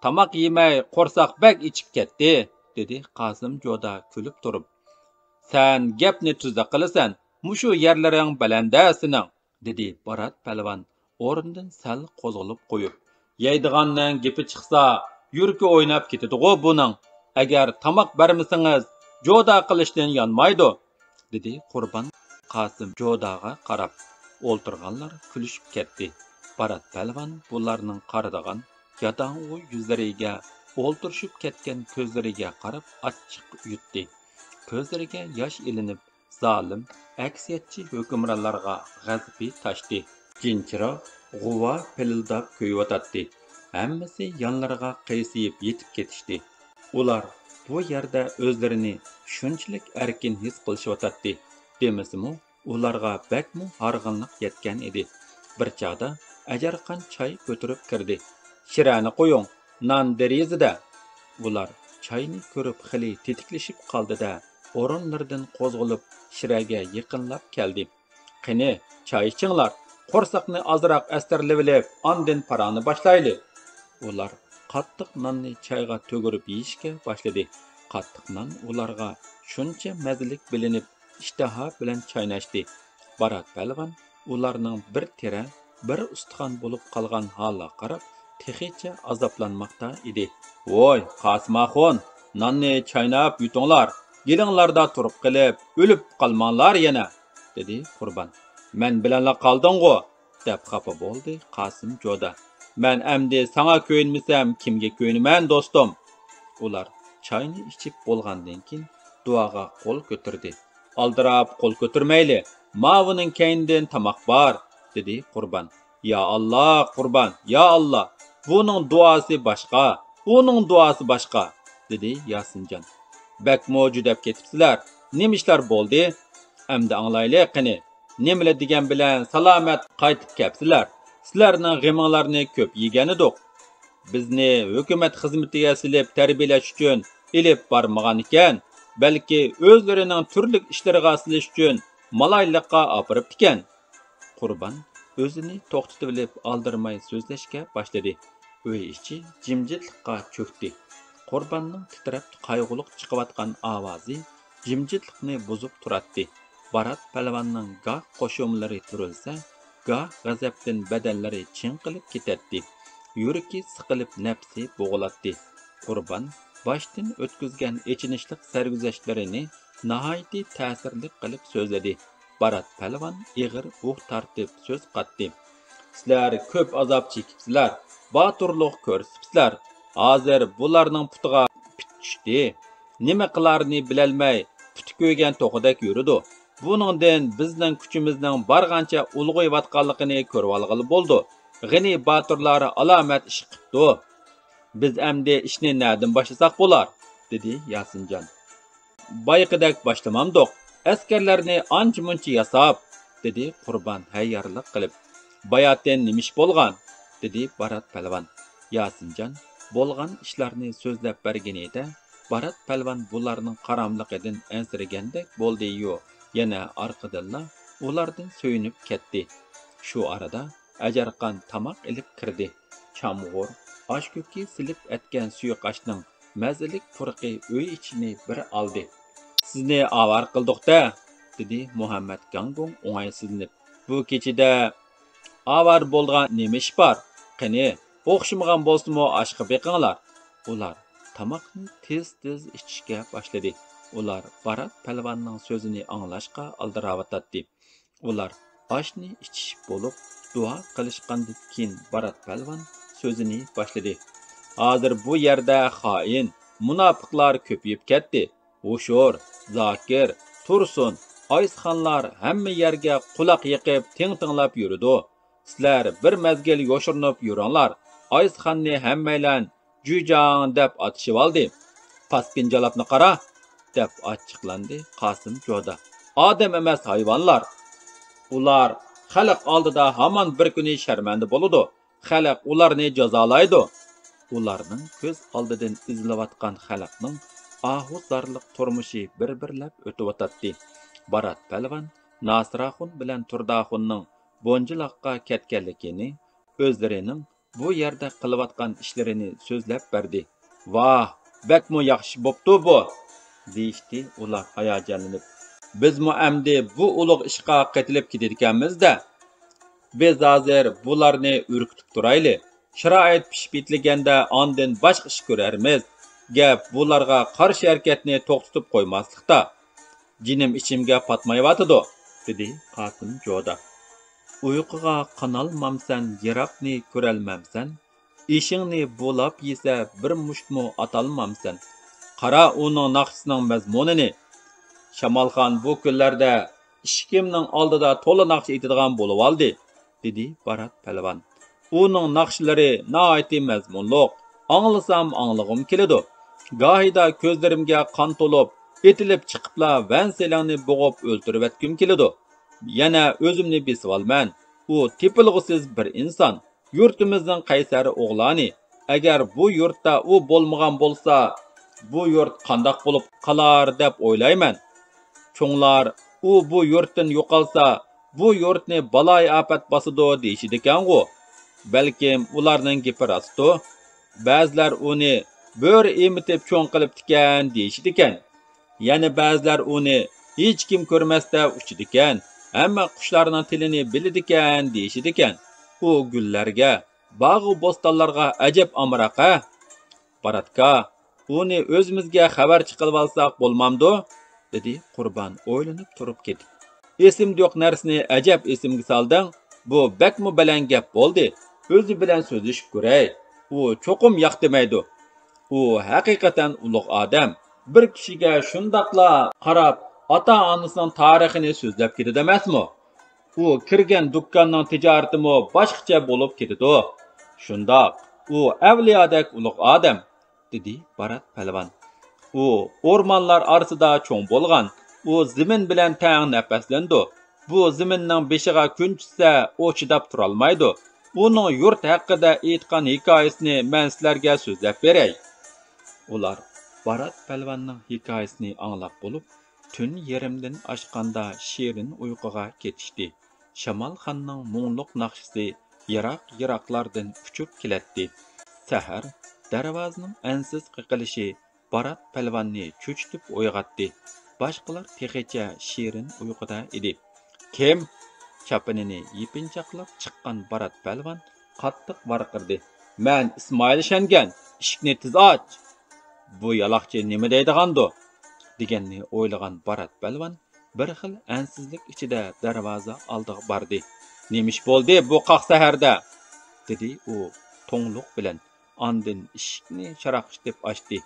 تاماق يېمەي قورساق بەك ئېچىپ كەتتى، دېدى قاسىم جودا كۈلۈپ تۇرۇپ. سەن گەپنى تۈزلا قىلىسەن، مۇشۇ يەرلىرىڭ بەلەندە سېنىڭ، دېدى بارات پەلۋان ئورنىدىن سەل قوزغىلىپ قويۇپ. يەيدىغاننىڭ گېپى چىقسا، يۈرىكى ئويناپ كېتىدىغۇ بۇنىڭ. ئەگەر تاماق بەرمىسىڭىز، جودا قىلىشتىن يانمايدۇ، دېدى قۇربان قاسىم جوداغا قاراپ. ئولتۇرغانلار كۈلۈشۈپ كەتتى. بارات پەلۋان بۇلارنىڭ قارىدىغان ياداڭغۇ يۈزلىرىگە، ئولتۇرۇشۇپ كەتكەن كۆزلىرىگە قاراپ ئاچچىق يۇتتى. كۆزلىرىگە ياش ئىلىنىپ، زالىم، ئەكسىيەتچى ھۆكۈمرانلارغا غەزىپى تاشتى. جىنچىراغ، غۇۋا پىلىلداپ كۆيۈۋاتاتتى. ھەممىسى يانلىرىغا قىيسىيىپ يېتىپ كېتىشتى. ئۇلار بۇ يەردە ئۆزلىرىنى شۇنچىلىك ئەركىن ھېس قىلىشىۋاتاتتى. دېمىسىمۇ، ئۇلارغا بەكمۇ ھارغىنلىق يەتكەن ئىدى. بىر چاغدا ئەجەرخان چاي كۆتۈرۈپ كىردى. شىرەنى قويۇڭ، نان دېرىزىدە. ئۇلار چاينى كۆرۈپ خېلى تېتىكلىشىپ قالدى-دە، ئورۇنلىرىدىن قوزغىلىپ شىرەگە يېقىنلاپ كەلدى. قېنى، چاي ئىچىڭلار، قورساقنى ئازراق ئەستەرلىۋېلىپ، ئاندىن پاراڭنى باشلايلى. ئۇلار قاتتىق ناننى چايغا تۆگۈرۈپ يېيىشكە باشلىدى. قاتتىق نان ئۇلارغا شۇنچە مەززىلىك بىلىنىپ، ئىشتىها بىلەن چايناشتى. بارات پەلۋان ئۇلارنىڭ بىر تېرە، بىر ئۇستىخان بولۇپ قالغان ھالىغا قاراپ، تېخىچە ئازابلانماقتا ئىدى. ۋوي، قاسىم ئاخۇن، ناننى چايناپ يۇتۇڭلار، گېلىڭلاردا تۇرۇپ قېلىپ، ئۆلۈپ قالماڭلار يەنە، دېدى قۇربان. مەن بىلەنلا قالدىڭغۇ؟ دەپ خاپا بولدى قاسىم جودا. مەن ئەمدى ساڭا كۆيۈنمىسەم، كىمگە كۆيۈنىمەن، دوستۇم؟ ئۇلار چاينى ئىچىپ بولغاندىن كېيىن، دۇئاغا قول كۆتۈردى. ئالدىراپ قول كۆتۈرمەيلى، ماۋۇنىڭ كەينىدىن تاماق بار، دېدى قۇربان. يا ئاللا، قۇربان، يا ئاللا، بۇنىڭ دۇئاسى باشقا، ئۇنىڭ دۇئاسى باشقا، دېدى ياسىنجان. بەكمۇ جۈدەپ كېتىپسىلەر، نېمە ئىشلار بولدى؟ ئەمدى ئاڭلايلى قېنى. نېمىلا دېگەن بىلەن سالامەت قايتىپ كەپسىلەر. سىلەرنىڭ غېمىڭلارنى كۆپ يېگەنىدۇق. بىزنى ھۆكۈمەت خىزمىتىگە سېلىپ تەربىيەلەش ئۈچۈن ئېلىپ بارمىغان ئىكەن، بەلكى ئۆزلىرىنىڭ تۈرلۈك ئىشلىرىغا سېلىش ئۈچۈن مالايلىققا ئاپىرىپتىكەن. قۇربان ئۆزىنى توختىتىۋېلىپ ئالدىرىماي سۆزلەشكە باشلىدى. ئۆي ئىچى جىمجىتلىققا چۆكتى. قۇرباننىڭ تىترەپ قايغۇلۇق چىقىۋاتقان ئاۋازى جىمجىتلىقنى بۇزۇپ تۇراتتى. بارات پەلۋاننىڭ گاھ قوشۇملىرى تۈرۈلسە، گاھ غەزەپتىن بەدەنلىرى چىڭقىلىپ كېتەتتى. يۈرىكى سىقىلىپ نەپسى بوغۇلاتتى. قۇربان باشتىن ئۆتكۈزگەن ئېچىنىشلىق سەرگۈزەشتلىرىنى ناھايىتى تەسىرلىك قىلىپ سۆزلىدى. بارات پەلۋان ئېغىر ئۇھ تارتىپ سۆز قاتتى. سىلەر كۆپ ئازاب چېكىپسىلەر، باتۇرلۇق كۆرسىتىپسىلەر. ھازىر بۇلارنىڭ پۇتىغا پىت چۈشتى. نېمە قىلارىنى بىلەلمەي، پۇتى كۆيگەن توخۇدەك يۈرىدۇ. بۇنىڭدىن بىزنىڭ كۈچىمىزنىڭ بارغانچە ئۇلغىيىۋاتقانلىقىنى كۆرۈۋالغىلى بولىدۇ. غېنى باتۇرلار ئالامەت ئىش قىپتۇ. بىز ئەمدى ئىشنى نەدىن باشلىساق بولار؟ دېدى ياسىنجان. بايىقىدەك باشلىمامدۇق، ئەسكەرلەرنى ئانچە-مۇنچە ياساپ، دېدى قۇربان ھەييارلىق قىلىپ. باياتىن نېمە ئىش بولغان؟ دېدى بارات پەلۋان. ياسىنجان بولغان ئىشلارنى سۆزلەپ بەرگىنىدە، بارات پەلۋان بۇلارنىڭ قاراملىقىدىن ئەنسىرىگەندەك بولدى-يۇ، يەنە ئارقىدىنلا ئۇلاردىن سۆيۈنۈپ كەتتى. شۇ ئارىدا ئەجەرخان تاماق ئېلىپ كىردى. چامغۇر، ئاشكۆكى سېلىپ ئەتكەن سۇيۇقئاشنىڭ مەززىلىك پۇرىقى ئۆي ئىچىنى بىر ئالدى. سىزنى ئاۋارە قىلدۇق-دە، دېدى مۇھەممەد گاڭگۇڭ ئوڭايسىزلىنىپ. بۇ كېچىدە ئاۋارە بولىدىغان نېمە ئىش بار؟ قېنى، ئوخشىمىغان بولسىمۇ ئاشقا بېقىڭلار. ئۇلار تاماقنى تېز-تېز ئىچىشكە باشلىدى. ئۇلار بارات پەلۋاننىڭ سۆزىنى ئاڭلاشقا ئالدىراۋاتاتتى. ئۇلار ئاشنى ئىچىشىپ بولۇپ، دۇئا قىلىشقاندىن كېيىن بارات پەلۋان سۆزىنى باشلىدى. ھازىر بۇ يەردە خائىن، مۇناپىقلار كۆپىيىپ كەتتى. ھوشۇر، زاكىر، تۇرسۇن، ئايسىخانلار ھەممە يەرگە قۇلاق يېقىپ تىڭ-تىڭلاپ يۈرىدۇ. سىلەر بىر مەزگىل يوشۇرۇنۇپ يۈرۈڭلار، ئايسىخاننى ھەممەيلەن جۈيجاڭ دەپ ئاتىشىۋالدى. پاسكىن جالاپنى قارا! دەپ ئاچچىقلاندى قاسىم جودا. ئادەم ئەمەس، ھايۋانلار! ئۇلار خەلق ئالدىدا ھامان بىر كۈنى شەرمەندە بولىدۇ. خەلق ئۇلارنى جازالايدۇ. ئۇلارنىڭ كۆز ئالدىدىن ئېزىلىۋاتقان خەلقنىڭ ئاھۇ زارلىق تۇرمۇشى بىر-بىرلەپ ئۆتۈۋاتاتتى. بارات پەلۋان ناسىراخۇن بىلەن تۇرداخۇننىڭ بونجىلاققا كەتكەنلىكىنى، ئۆزلىرىنىڭ بۇ يەردە قىلىۋاتقان ئىشلىرىنى سۆزلەپ بەردى. ۋاھ، بەكمۇ ياخشى بوپتۇ بۇ! دېيىشتى ئۇلار ھاياجانلىنىپ. بىزمۇ ئەمدى بۇ ئۇلۇغ ئىشقا قېتىلىپ كېتىدىكەنمىز-دە. بىز ھازىر بۇلارنى ئۈركۈتۈپ تۇرايلى. شارائىت پىشىپ يېتىلگەندە ئاندىن باشقا ئىش كۆرەرمىز. گەپ بۇلارغا قارشى ھەرىكەتنى توختىتىپ قويماسلىقتا. جېنىم ئىچىمگە پاتمايۋاتىدۇ، دېدى قاسىم جودا. ئۇيقۇغا قانالمامسەن، يىراقنى كۆرەلمەمسەن؟ ئېشىڭنى بۇلاپ يېسە، بىر مۇشتمۇ ئاتالمامسەن؟ قارا ئۇنىڭ ناخشىسىنىڭ مەزمۇنىنى. شامالخان بۇ كۈنلەردە ئىشىكىمنىڭ ئالدىدا تولا ناخشا ئېيتىدىغان بولۇۋالدى، دېدى بارات پەلۋان. ئۇنىڭ ناخشىلىرى ناھايىتى مەزمۇنلۇق، ئاڭلىسام ئاڭلىغۇم كېلىدۇ. گاھىدا كۆزلىرىمگە قان تولۇپ، ئېتىلىپ چىقىپلا ۋەنسىلىڭنى بوغۇپ ئۆلتۈرۈۋەتكۈم كېلىدۇ. يەنە ئۆزۈمنى بېسىۋالىمەن. ئۇ تېپىلغۇسىز بىر ئىنسان. يۇرتىمىزنىڭ قەيسەر ئوغلانى. ئەگەر بۇ يۇرتتا ئۇ بولمىغان بولسا، بۇ يۇرت قانداق بولۇپ قالار دەپ ئويلايمەن. چوڭلار، ئۇ بۇ يۇرتتىن يوقالسا، بۇ يۇرتنى بالايىئاپەت باسىدۇ دېيىشىدىكەنغۇ. بەلكىم ئۇلارنىڭ گېپى راستتۇ. بەزىلەر ئۇنى بۆرە ئېمىتىپ چوڭ قىلىپتىكەن دېيىشىدىكەن. يەنە بەزىلەر ئۇنى ھېچكىم كۆرمەستە ئۇچىدىكەن، ھەممە قۇشلارنىڭ تىلىنى بىلىدىكەن دېيىشىدىكەن. ئۇ گۈللەرگە، باغۇ بوستانلارغا ئەجەب ئامراق ھە. باراتكا، ئۇنى ئۆزىمىزگە خەۋەرچى قىلىۋالساق بولمامدۇ؟ دېدى قۇربان ئويلىنىپ تۇرۇپ كېتىپ. ئېسىمدە يوق نەرسىنى ئەجەب ئېسىمگە سالدىڭ. بۇ بەكمۇ بەلەن گەپ بولدى. ئۆزى بىلەن سۆزلىشىپ كۆرەي. ئۇ چوقۇم ياق دېمەيدۇ. ئۇ ھەقىقەتەن ئۇلۇغ ئادەم. بىر كىشىگە شۇنداقلا قاراپ، ئاتا-ئانىسىنىڭ تارىخىنى سۆزلەپ كېتىدۇ ئەمەسمۇ؟ ئۇ كىرگەن دۇكاننىڭ تىجارىتىمۇ باشقىچە بولۇپ كېتىدۇ. شۇنداق، ئۇ ئەۋلىيادەك ئۇلۇغ ئادەم، دېدى بارات پەلۋان. ئۇ ئورمانلار ئارىسىدا چوڭ بولغان، ئۇ زېمىن بىلەن تەڭ نەپەسلىنىدۇ. بۇ زېمىننىڭ بېشىغا كۈن چۈشسە، ئۇ چىداپ تۇرالمايدۇ. ئۇنىڭ يۇرت ھەققىدە ئېيتقان ھېكايىسىنى مەن سىلەرگە سۆزلەپ بېرەي. ئۇلار بارات پەلۋاننىڭ ھېكايىسىنى ئاڭلاپ بولۇپ، تۈن يېرىمدىن ئاشقاندا شېرىن ئۇيقۇغا كېتىشتى. شامالخاننىڭ مۇڭلۇق ناخشىسى يىراق-يىراقلاردىن ئۇچۇپ كېلەتتى. سەھەر دەرۋازىنىڭ ئەنسىز قېقىلىشى بارات پەلۋاننى چۆچۈتۈپ ئويغاتتى. باشقىلار تېخىچە شېرىن ئۇيقۇدا ئىدى. كىم؟ چاپىنىنى يېپىنچاقلاپ چىققان بارات پەلۋان قاتتىق ۋارقىرىدى. مەن ئىسمائىل شەنگەن، ئىشىكنى تېز ئاچ! بۇ يالاقچى نېمە دەيدىغاندۇ؟ دېگەننى ئويلىغان بارات پەلۋان بىر خىل ئەنسىزلىك ئىچىدە دەرۋازا ئالدىغا باردى. نېمە ئىش بولدى بۇ قاق سەھەردە؟ دېدى ئۇ توڭلۇق بىلەن. ئاندىن ئىشىكنى شاراقشىتىپ ئاچتى.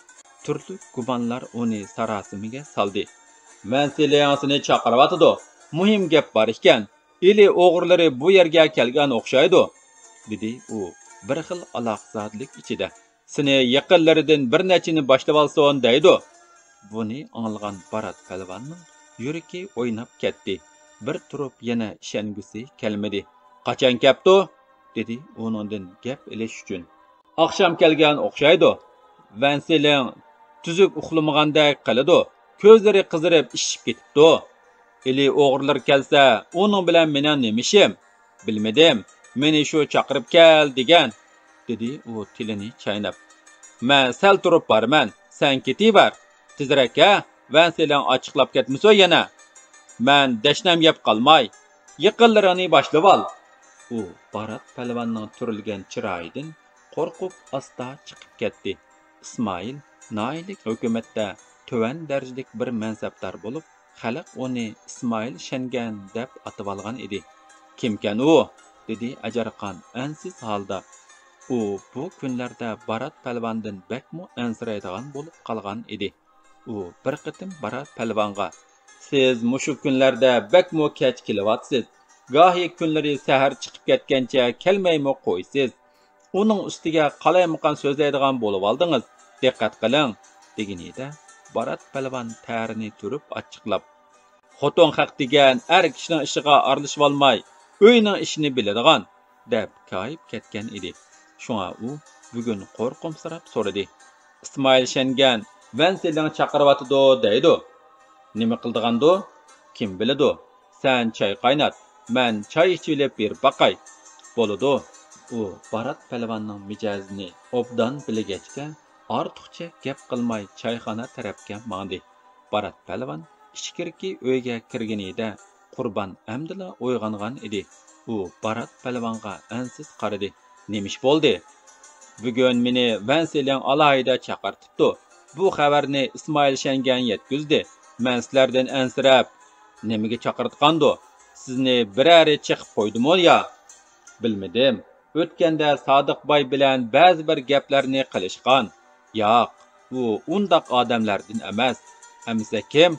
تۈرلۈك گۇمانلار ئۇنى ساراسىمىگە سالدى. ۋەنسىلىڭ سېنى چاقىرىۋاتىدۇ. مۇھىم گەپ بار ئىكەن. ئىلى ئوغرىلىرى بۇ يەرگە كەلگەن ئوخشايدۇ، دېدى ئۇ بىر خىل ئالاقزادىلىك ئىچىدە. سېنى يېقىنلىرىدىن بىر نەچچىنى باشلىۋالسۇن دەيدۇ. بۇنى ئاڭلىغان بارات پەلۋاننىڭ يۈرىكى ئويناپ كەتتى. بىر تۇرۇپ يەنە ئىشەنگۈسى كەلمىدى. قاچان كەپتۇ؟ دېدى ئۇنىڭدىن گەپ ئېلىش ئۈچۈن. ئاخشام كەلگەن ئوخشايدۇ. ۋەنسىلىڭ تۈزۈك ئۇخلىمىغاندەك قىلىدۇ. كۆزلىرى قىزىرىپ ئىششىپ كېتىپتۇ. ئىلى ئوغرىلىرى كەلسە، ئۇنىڭ بىلەن مېنىڭ نېمە ئىشىم؟ بىلمىدىم. مېنى شۇ چاقىرىپ كەل دېگەن، دېدى ئۇ تىلىنى چايناپ. مەن سەل تۇرۇپ بارىمەن، سەن كېتىۋەر. تېزرەك ھە، ۋەنسىلىڭ ئاچچىقلاپ كەتمىسۇن يەنە. مەن دەشنەم يەپ قالماي، يېقىنلىرىڭنى باشلىۋال. ئۇ بارات پەلۋاننىڭ تۈرۈلگەن چىرايىدىن قورقۇپ ئاستا چىقىپ كەتتى. ئىسمائىل ناھىيىلىك ھۆكۈمەتتە تۆۋەن دەرىجىلىك بىر مەنسەپدار بولۇپ، خەلق ئۇنى ئىسمائىل شەنگەن دەپ ئاتىۋالغان ئىدى. كىمكەن ئۇ؟ دېدى ئەجەرخان ئەنسىز ھالدا. ئۇ بۇ كۈنلەردە بارات پەلۋاندىن بەكمۇ ئەنسىرەيدىغان بولۇپ قالغان ئىدى. ئۇ بىر قېتىم بارات پەلۋانغا، سىز مۇشۇ كۈنلەردە بەكمۇ كەچ كېلىۋاتىسىز. گاھى كۈنلىرى سەھەر چىقىپ كەتكەنچە كەلمەيمۇ قويىسىز. ئۇنىڭ ئۈستىگە قالايمىقان سۆزلەيدىغان بولۇۋالدىڭىز. دىققەت قىلىڭ، دېگىنىدە، بارات پەلۋان تەرىنى تۈرۈپ ئاچچىقلاپ، خوتۇن خەق دېگەن ئەر كىشىنىڭ ئىشىغا ئارىلىشىۋالماي، ئۆينىڭ ئىشىنى بىلىدىغان، دەپ كايىپ كەتكەن ئىدى. شۇڭا ئۇ بۈگۈن قورقۇمسىراپ سورىدى: «ئىسمائىل شەنگەن ۋەن سېلىڭ چاقىرىۋاتىدۇ دەيدۇ. نېمە قىلىدىغاندۇ؟ كىم بىلىدۇ؟ سەن چاي قاينات، مەن چاي ئىچىۋېلىپ بېرىپ باقاي.» بولىدۇ. ئۇ بارات پەلۋاننىڭ مىجەزىنى ئوبدان بىلگەچكە، ئارتۇقچە گەپ قىلماي چايخانا تەرەپكە ماڭدى. بارات پەلۋان ئىچكىرىكى ئۆيگە كىرگىنىدە، قۇربان ئەمدىلا ئويغانغان ئىدى. ئۇ بارات پەلۋانغا ئەنسىز قارىدى. «نېمە ئىش بولدى؟» «بۈگۈن مېنى ۋەن سېلىڭ ئالاھىدە چاقىرتىپتۇ. بۇ خەۋەرنى ئىسمائىل شەنگەن يەتكۈزدى. مەن سىلەردىن ئەنسىرەپ، نېمىگە چاقىرتقاندۇ؟ سىزنى بىرەرى چېقىپ قويدىمۇ يا؟» «بىلمىدىم. ئۆتكەندە سادىق باي بىلەن بەزى بىر گەپلەرنى قىلىشقان.» «ياق، ئۇ ئۇنداق ئادەملەردىن ئەمەس.» «ئەمىسە كىم؟»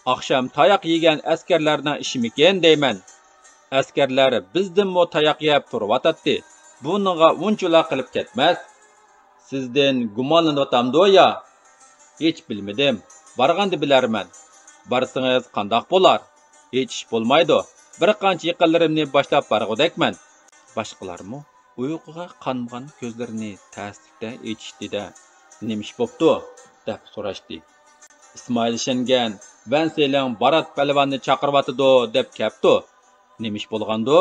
«ئاخشام تاياق يېگەن ئەسكەرلەرنىڭ ئىشىمىكىن دەيمەن. ئەسكەرلەر بىزدىنمۇ تاياق يەپ تۇرۇۋاتاتتى. بۇنىڭغا ئۇنچىۋالا قىلىپ كەتمەس.» «سىزدىن گۇمانلىنىۋاتامدۇ يا؟» «ھېچ بىلمىدىم. بارغاندا بىلەرمەن.» «بارسىڭىز قانداق بولار؟» «ھېچ ئىش بولمايدۇ. بىر قانچە يېقىنلىرىمنى باشلاپ بارغۇدەكمەن.» باشقىلارمۇ ئۇيقۇغا قانمىغان كۆزلىرىنى تەسلىكتە ئېچىشتى-دە، «نېمە ئىش بوپتۇ؟» دەپ سوراشتى. «ئىسمائىل شەنگەن ۋەن سېلىڭ بارات پەلۋاننى چاقىرىۋاتىدۇ دەپ كەپتۇ.» «نېمە ئىش بولغاندۇ؟»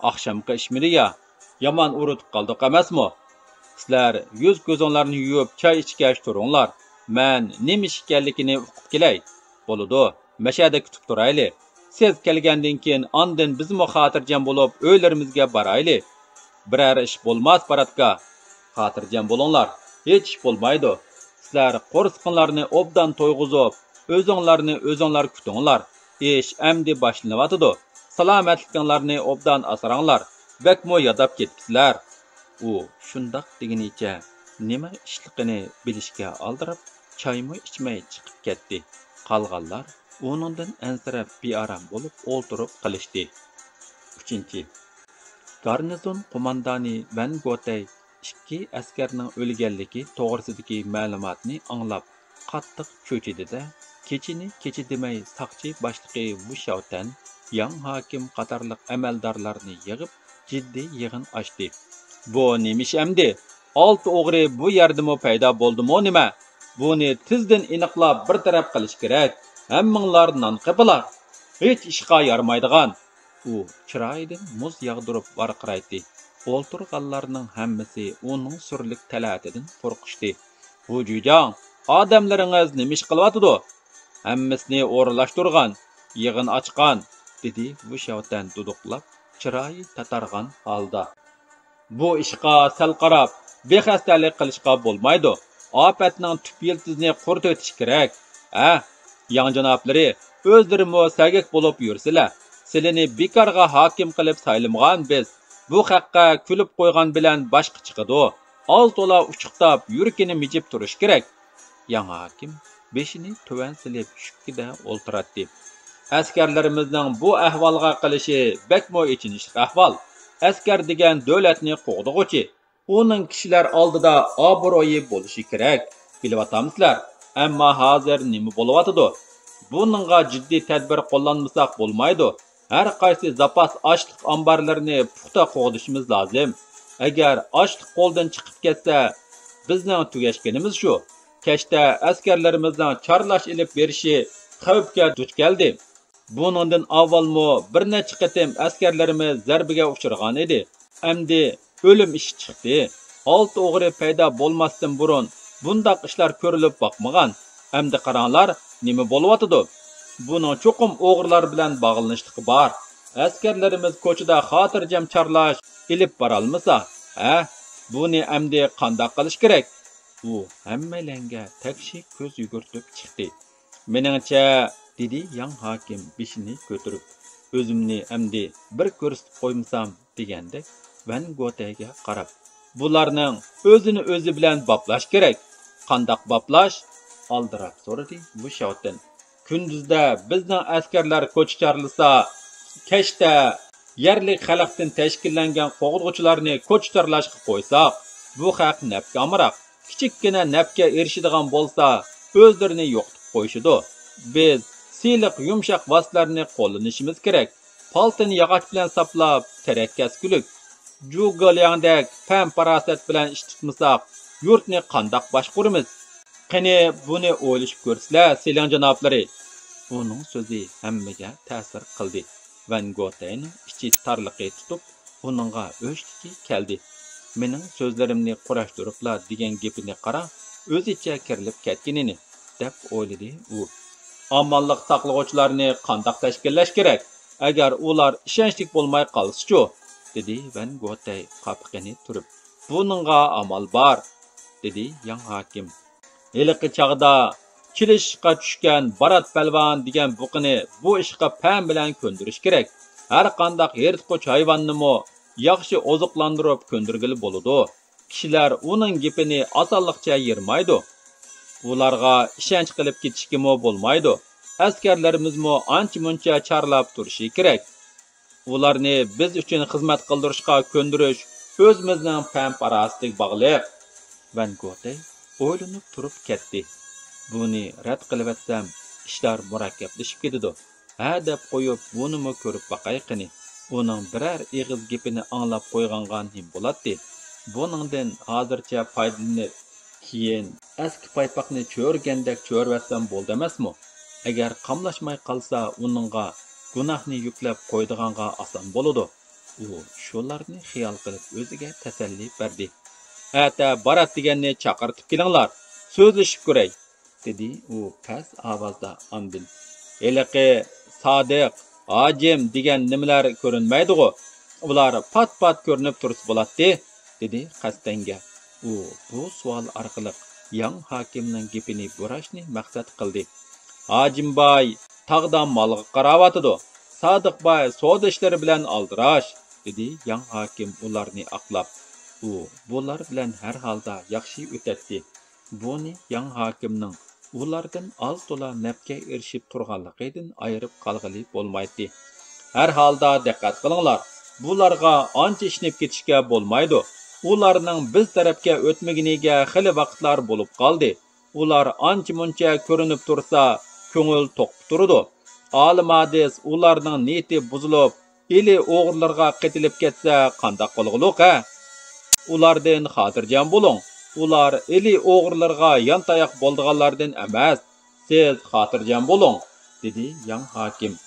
«ئاخشامقى ئىشمىدى يا؟ يامان ئۇرۇتۇپ قالدۇق ئەمەسمۇ؟ سىلەر يۈز-كۆزۈڭلارنى يۇيۇپ، چاي ئىچكەچ تۇرۇڭلار. مەن نېمە ئىش ئىكەنلىكىنى ئۇقۇپ كېلەي.» «بولىدۇ، مەشەدە كۈتۈپ تۇرايلى. سىز كەلگەندىن كېيىن ئاندىن بىزمۇ خاتىرجەم بولۇپ، ئۆيلىرىمىزگە بارايلى. بىرەر ئىش بولماس، باراتكا.» «خاتىرجەم بولۇڭلار، ھېچ ئىش بولمايدۇ. سىلەر قورسىقىڭلارنى ئوبدان تويغۇزۇپ، ئۆزۈڭلارنى ئۆزۈڭلار كۈتۈڭلار. ئىش ئەمدى باشلىنىۋاتىدۇ. سالامەتلىكىڭلارنى ئوبدان ئاسراڭلار. بەكمۇ ياداپ كېتىپسىلەر.» ئۇ شۇنداق دېگىنىچە نېمە ئىشلىقىنى بىلىشكە ئالدىراپ، چايمۇ ئىچمەي چىقىپ كەتتى. قالغانلار ئۇنىڭدىن ئەنسىرەپ بىئارام بولۇپ ئولتۇرۇپ قېلىشتى. ئۈچىنچى. گارنىزون قوماندانى ۋەن گوتەي ئىككى ئەسكەرنىڭ ئۆلگەنلىكى توغرىسىدىكى مەلۇماتنى ئاڭلاپ، قاتتىق چۆچۈدى-دە، كېچىنى كېچە دېمەي ساقچى باشلىقى ۋۇ شياۋتەن، ياڭ ھاكىم قاتارلىق ئەمەلدارلارنى يىغىپ، جىددىي يىغىن ئاچتى. «بۇ نېمە ئىش ئەمدى؟ ئالتە ئوغرى بۇ يەردىمۇ پەيدا بولدىمۇ نېمە؟ بۇنى تېزدىن ئېنىقلاپ بىر تەرەپ قىلىش كېرەك. ھەممىڭلار نان قېپىلا. ھېچ ئىشقا يارىمايدىغان.» ئۇ چىرايىدىن مۇز ياغدۇرۇپ ۋارقىرايتتى. ئولتۇرغانلارنىڭ ھەممىسى ئۇنىڭ سۈرلۈك تەلەتىدىن قورقۇشتى. «ۋۇ جۈيجاڭ، ئادەملىرىڭىز نېمە ئىش قىلىۋاتىدۇ؟ ھەممىسىنى ئورۇنلاشتۇرغان، يىغىن ئاچقان»، دېدى ۋۇ شياۋتەن دۇدۇقلاپ، چىرايى تاتارغان ھالدا. «بۇ ئىشقا سەل قاراپ، بىخەستەلىك قىلىشقا بولمايدۇ. ئاپەتنىڭ تۈپ يىلتىزىنى قۇرۇتۇۋېتىش كېرەك. ھە، ياڭ جانابلىرى، ئۆزلىرىمۇ سەگەك بولۇپ يۈرسىلە. سىلىنى بىكارغا ھاكىم قىلىپ سايلىمىغان بىز. بۇ خەققە كۈلۈپ قويغان بىلەن باشقا چىقىدۇ. ئاز-تولا ئۇچۇقداپ، يۈرىكىنى مىجىپ تۇرۇش كېرەك.» ياڭ ھاكىم بېشىنى تۆۋەن سېلىپ شۈككىدە ئولتۇراتتى. «ئەسكەرلىرىمىزنىڭ بۇ ئەھۋالغا قېلىشى بەكمۇ ئېچىنىشلىق ئەھۋال. ئەسكەر دېگەن دۆلەتنى قوغدىغۇچى. ئۇنىڭ كىشىلەر ئالدىدا ئابرۇيى بولۇشى كېرەك. بىلىۋاتامسىلەر؟ ئەمما ھازىر نېمە بولۇۋاتىدۇ؟ بۇنىڭغا جىددىي تەدبىر قوللانمىساق بولمايدۇ. ھەر قايسى زاپاس ئاشلىق ئامبارلىرىنى پۇختا قوغدىشىمىز لازىم. ئەگەر ئاشلىق قولدىن چىقىپ كەتسە، بىزنىڭ تۈگەشكىنىمىز شۇ. كەچتە ئەسكەرلىرىمىزنىڭ چارلاش ئېلىپ بېرىشى خەۋپكە دۇچ كەلدى. بۇنىڭدىن ئاۋۋالمۇ بىر نەچچە قېتىم ئەسكەرلىرىمىز زەربىگە ئۇچرىغان ئىدى. ئەمدى ئۆلۈم ئىشى چىقتى. ئالتە ئوغرى پەيدا بولماستىن بۇرۇن بۇنداق ئىشلار كۆرۈلۈپ باقمىغان. ئەمدى قاراڭلار، نېمە بولۇۋاتىدۇ؟ بۇنىڭ چوقۇم ئوغرىلار بىلەن باغلىنىشلىقى بار. ئەسكەرلىرىمىز كوچىدا خاتىرجەم چارلاش ئېلىپ بارالمىسا، ھە، بۇنى ئەمدى قانداق قىلىش كېرەك؟» ئۇ ھەممەيلەنگە تەكشى كۆز يۈگۈرتۈپ چىقتى. «مېنىڭچە»، دېدى ياڭ ھاكىم بېشىنى كۆتۈرۈپ، «ئۆزۈمنى ئەمدى بىر كۆرسىتىپ قويمىسام» دېگەندەك ۋەن گوتەيگە قاراپ، «بۇلارنىڭ ئۆزىنى ئۆزى بىلەن باپلاش كېرەك.» «قانداق باپلاش؟» ئالدىراپ سورىدى ۋۇ شياۋتىن. «كۈندۈزدە بىزنىڭ ئەسكەرلەر كوچا چارلىسا، كەچتە يەرلىك خەلقتىن تەشكىللەنگەن قوغدىغۇچىلارنى كوچا چارلاشقا قويساق، بۇ خەق نەپكە ئامراق. كىچىككىنە نەپكە ئېرىشىدىغان بولسا، ئۆزلىرىنى يوقىتىپ قويۇشىدۇ. بىز سىلىق، يۇمشاق ۋاسىتىلەرنى قوللىنىشىمىز كېرەك. پالتىنى ياغاچ بىلەن ساپلاپ، تېرەك كەسكۈلۈك. جۇ گېلياڭدەك پەم-پاراسەت بىلەن ئىش تۇتمىساق، يۇرتنى قانداق باشقۇرىمىز؟ قېنى، بۇنى ئويلىشىپ كۆرسىلە، سېلىڭ جانابلىرى! ئۇنىڭ سۆزى ھەممىگە تەسىر قىلدى. ۋەن گوتەينىڭ ئىچى تارلىقى تۇتۇپ، ئۇنىڭغا ئۆچلۈكى كەلدى. مېنىڭ سۆزلىرىمنى قۇراشتۇرۇپلا دېگەن گېپىنى قارا، ئۆزىچە كىرىلىپ كەتكىنىنى، دەپ ئويلىدى ئۇ. ئامانلىق ساقلىغۇچىلارنى قانداق تەشكىللەش كېرەك؟ ئەگەر ئۇلار ئىشەنچلىك بولماي قالسىچۇ؟ دېدى ۋەن گوتەي قاپىقىنى تۈرۈپ. بۇنىڭغا ئامال بار، دېدى ياڭ ھاكىم. ھېلىقى چاغدا چېلىشىشقا چۈشكەن بارات پەلۋان دېگەن بۇقىنى بۇ ئىشقا پەم بىلەن كۆندۈرۈش كېرەك. ھەرقانداق يىرتقۇچ ھايۋاننىمۇ ياخشى ئوزۇقلاندۇرۇپ كۆندۈرگىلى بولىدۇ. كىشىلەر ئۇنىڭ گېپىنى ئاسانلىقچە يىرمايدۇ. ئۇلارغا ئىشەنچ قىلىپ كېتىشكىمۇ بولمايدۇ. ئەسكەرلىرىمىزمۇ ئانچە-مۇنچە چارلاپ تۇرۇشى كېرەك. ئۇلارنى بىز ئۈچۈن خىزمەت قىلدۇرۇشقا كۆندۈرۈش ئۆزىمىزنىڭ پەم-پاراسىتىگە باغلىق. ۋەن گوتەي ئويلىنىپ تۇرۇپ كەتتى. بۇنى رەت قىلىۋەتسەم، ئىشلار مۇرەككەپلىشىپ كېتىدۇ. ھە دەپ قويۇپ، بۇنىمۇ كۆرۈپ باقاي قېنى. ئۇنىڭ بىرەر ئېغىز گېپىنى ئاڭلاپ قويغانغا نېمە بولاتتى؟ بۇنىڭدىن ھازىرچە پايدىلىنىپ، كېيىن ئەسكى پايپاقنى چۆرۈگەندەك چۆرۈۋەتسەم بولدى ئەمەسمۇ؟ ئەگەر قاملاشماي قالسا، ئۇنىڭغا گۇناھنى يۈكلەپ قويىدىغانغا ئاسان بولىدۇ. ئۇ شۇلارنى خىيال قىلىپ ئۆزىگە تەسەللى بەردى. ئەتە بارات دېگەننى چاقىرتىپ كېلىڭلار، سۆزلىشىپ كۆرەي، دېدى ئۇ پەس ئاۋازدا ئاندىن. ھېلىقى سادىق، ھاجىم دېگەن نېمىلەر كۆرۈنمەيدىغۇ؟ ئۇلار پات-پات كۆرۈنۈپ تۇرسا بولاتتى، دېدى قەستەنگە. ئۇ بۇ سوئال ئارقىلىق ياڭ ھاكىمنىڭ گېپىنى بۇراشنى مەقسەت قىلدى. ھاجىمباي تاغدا مالغا قاراۋاتىدۇ، سادىقباي سودا ئىشلىرى بىلەن ئالدىراش، دېدى ياڭ ھاكىم ئۇلارنى ئاقلاپ. ئۇ بۇلار بىلەن ھەر ھالدا ياخشى ئۆتەتتى. بۇنى ياڭ ھاكىمنىڭ ئۇلاردىن ئاز تولا نەپكە ئېرىشىپ تۇرغانلىقىدىن ئايرىپ قالغىلى بولمايتتى. ھەر ھالدا دىققەت قىلىڭلار، بۇلارغا ئانچە ئىشىنىپ كېتىشكە بولمايدۇ. ئۇلارنىڭ بىز تەرەپكە ئۆتمىگىنىگە خېلى ۋاقىتلار بولۇپ قالدى. ئۇلار ئانچە-مۇنچە كۆرۈنۈپ تۇرسا، كۆڭۈل توقۇپ تۇرىدۇ. ئالىم ھادىس ئۇلارنىڭ نىيىتى بۇزۇلۇپ، ئىلى ئوغرىلىرىغا قېتىلىپ كەتسە قانداق قىلغۇلۇق، ھە؟ ئۇلاردىن خاتىرجەم بولۇڭ. ئۇلار ئىلى ئوغرىلىرىغا يانتاياق بولىدىغانلاردىن ئەمەس. سىز خاتىرجەم بولۇڭ، دېدى ياڭ ھاكىم.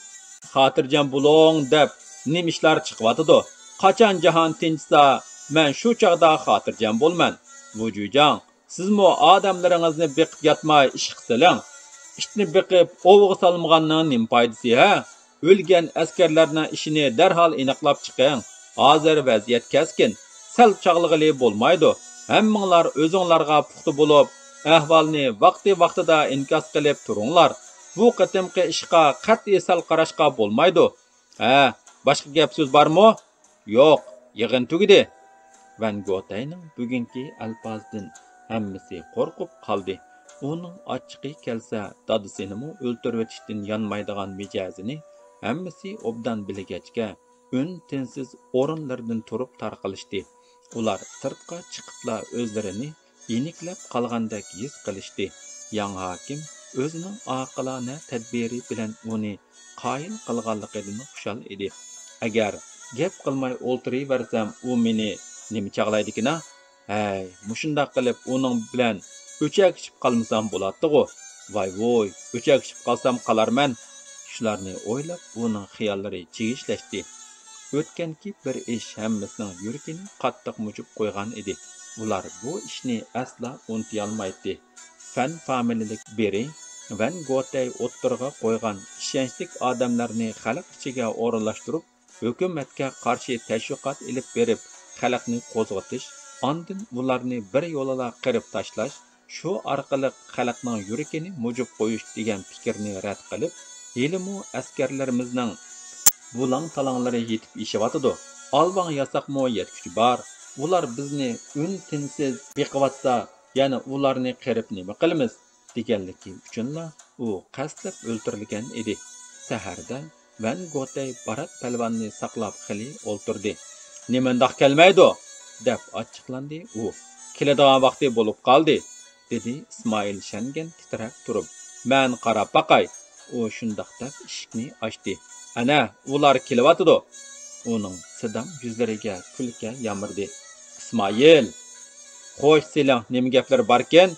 خاتىرجەم بولۇڭ دەپ نېمە ئىشلار چىقىۋاتىدۇ؟ قاچان جاھان تىنچىسا، مەن شۇ چاغدا خاتىرجەم بولىمەن. ۋۇجۇجاڭ، سىزمۇ ئادەملىرىڭىزنى بېقىپ ياتماي ئىشقا سېلىڭ. ئىتنى بېقىپ ئوۋغا سالمىغاننىڭ نېمە پايدىسى، ھە؟ ئۆلگەن ئەسكەرلەرنىڭ ئىشىنى دەرھال ئېنىقلاپ چىقىڭ. ھازىر ۋەزىيەت كەسكىن. سەل چاغلىغىلى بولمايدۇ. ھەممىڭلار ئۆزۈڭلارغا پۇختا بولۇپ، ئەھۋالنى ۋاقتى-ۋاقتىدا ئىنكاس قىلىپ تۇرۇڭلار. بۇ قېتىمقى ئىشقا قەتئىي سەل قاراشقا بولمايدۇ. ھە، باشقا گەپ سۆز بارمۇ؟ يوق، يىغىن تۈگىدى. ۋەن گوتەينىڭ بۈگۈنكى ئەلپازىدىن ھەممىسى قورقۇپ قالدى. ئۇنىڭ ئاچچىقى كەلسە، دادىسىنىمۇ ئۆلتۈرۈۋېتىشتىن يانمايدىغان مىجەزىنى ھەممىسى ئوبدان بىلگەچكە، ئۈن-تىنسىز ئورۇنلىرىدىن تۇرۇپ تارقىلىشتى. ئۇلار سىرتقا چىقىپلا ئۆزلىرىنى يېنىكلەپ قالغاندەك ھېس قىلىشتى. ياڭ ھاكىم ئۆزىنىڭ ئاقىلانە تەدبىرى بىلەن ئۇنى قايىل قىلغانلىقىدىن خۇشال ئىدى. ئەگەر گەپ قىلماي ئولتۇرۇۋەرسەم، ئۇ مېنى نېمە چاغلايدىكىنا؟ ھەي، مۇشۇنداق قىلىپ ئۇنىڭ بىلەن ئۆچەكلىشىپ قالمىسام بولاتتىغۇ؟ ۋاي-ۋۇي، ئۆچەكلىشىپ قالسام قالارمەن. شۇلارنى ئويلاپ ئۇنىڭ خىياللىرى چىگىشلەشتى. ئۆتكەنكى بىر ئىش ھەممىسىنىڭ يۈرىكىنى قاتتىق مۇجۇپ قويغان ئىدى. ئۇلار بۇ ئىشنى ئەسلا ئۇنتۇيالمايتتى. فەن فامىلىلىك بىرى ۋەن گوتەي ئوتتۇرىغا قويغان ئىشەنچلىك ئادەملەرنى خەلق ئىچىگە ئورۇنلاشتۇرۇپ، ھۆكۈمەتكە قارشى تەشۋىقات ئېلىپ بېرىپ، خەلقنى قوزغىتىش، ئاندىن ئۇلارنى بىر يولىلا قىرىپ تاشلاش، شۇ ئارقىلىق خەلقنىڭ يۈرىكىنى مۇجۇپ قويۇش دېگەن پىكىرنى رەت قىلىپ، ھېلىمۇ ئەسكەرلىرىمىزنىڭ بۇلاڭ-تالاڭلىرى يېتىپ ئېشىۋاتىدۇ. ئالۋاڭ ياساقمۇ يەتكۈچى بار. ئۇلار بىزنى ئۈن-تىنسىز بېقىۋاتسا، يەنە ئۇلارنى قىرىپ نېمە قىلىمىز؟ دېگەنلىكى ئۈچۈنلا ئۇ قەستلەپ ئۆلتۈرۈلگەن ئىدى. سەھەردە ۋەن گوتەي بارات پەلۋاننى ساقلاپ خېلى ئولتۇردى. نېمانداق كەلمەيدۇ؟ دەپ ئاچچىقلاندى ئۇ. كېلىدىغان ۋاقتى بولۇپ قالدى، دېدى ئىسمائىل شەنگەن تىترەپ تۇرۇپ. مەن قاراپ باقاي. ئۇ شۇنداق دەپ ئىشىكنى ئاچتى. ئەنە، ئۇلار كېلىۋاتىدۇ. ئۇنىڭ سىدام يۈزلىرىگە كۈلكە يامرىدى. ئىسمائىل، خوش، سېنىڭ نېمە گەپلىرى باركىن؟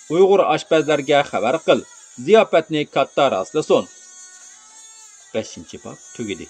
ئۇيغۇر ئاشپەزلەرگە خەۋەر قىل، زىياپەتنى كاتتا راسلىسۇن. بەشىنچى باب تۈگىدى.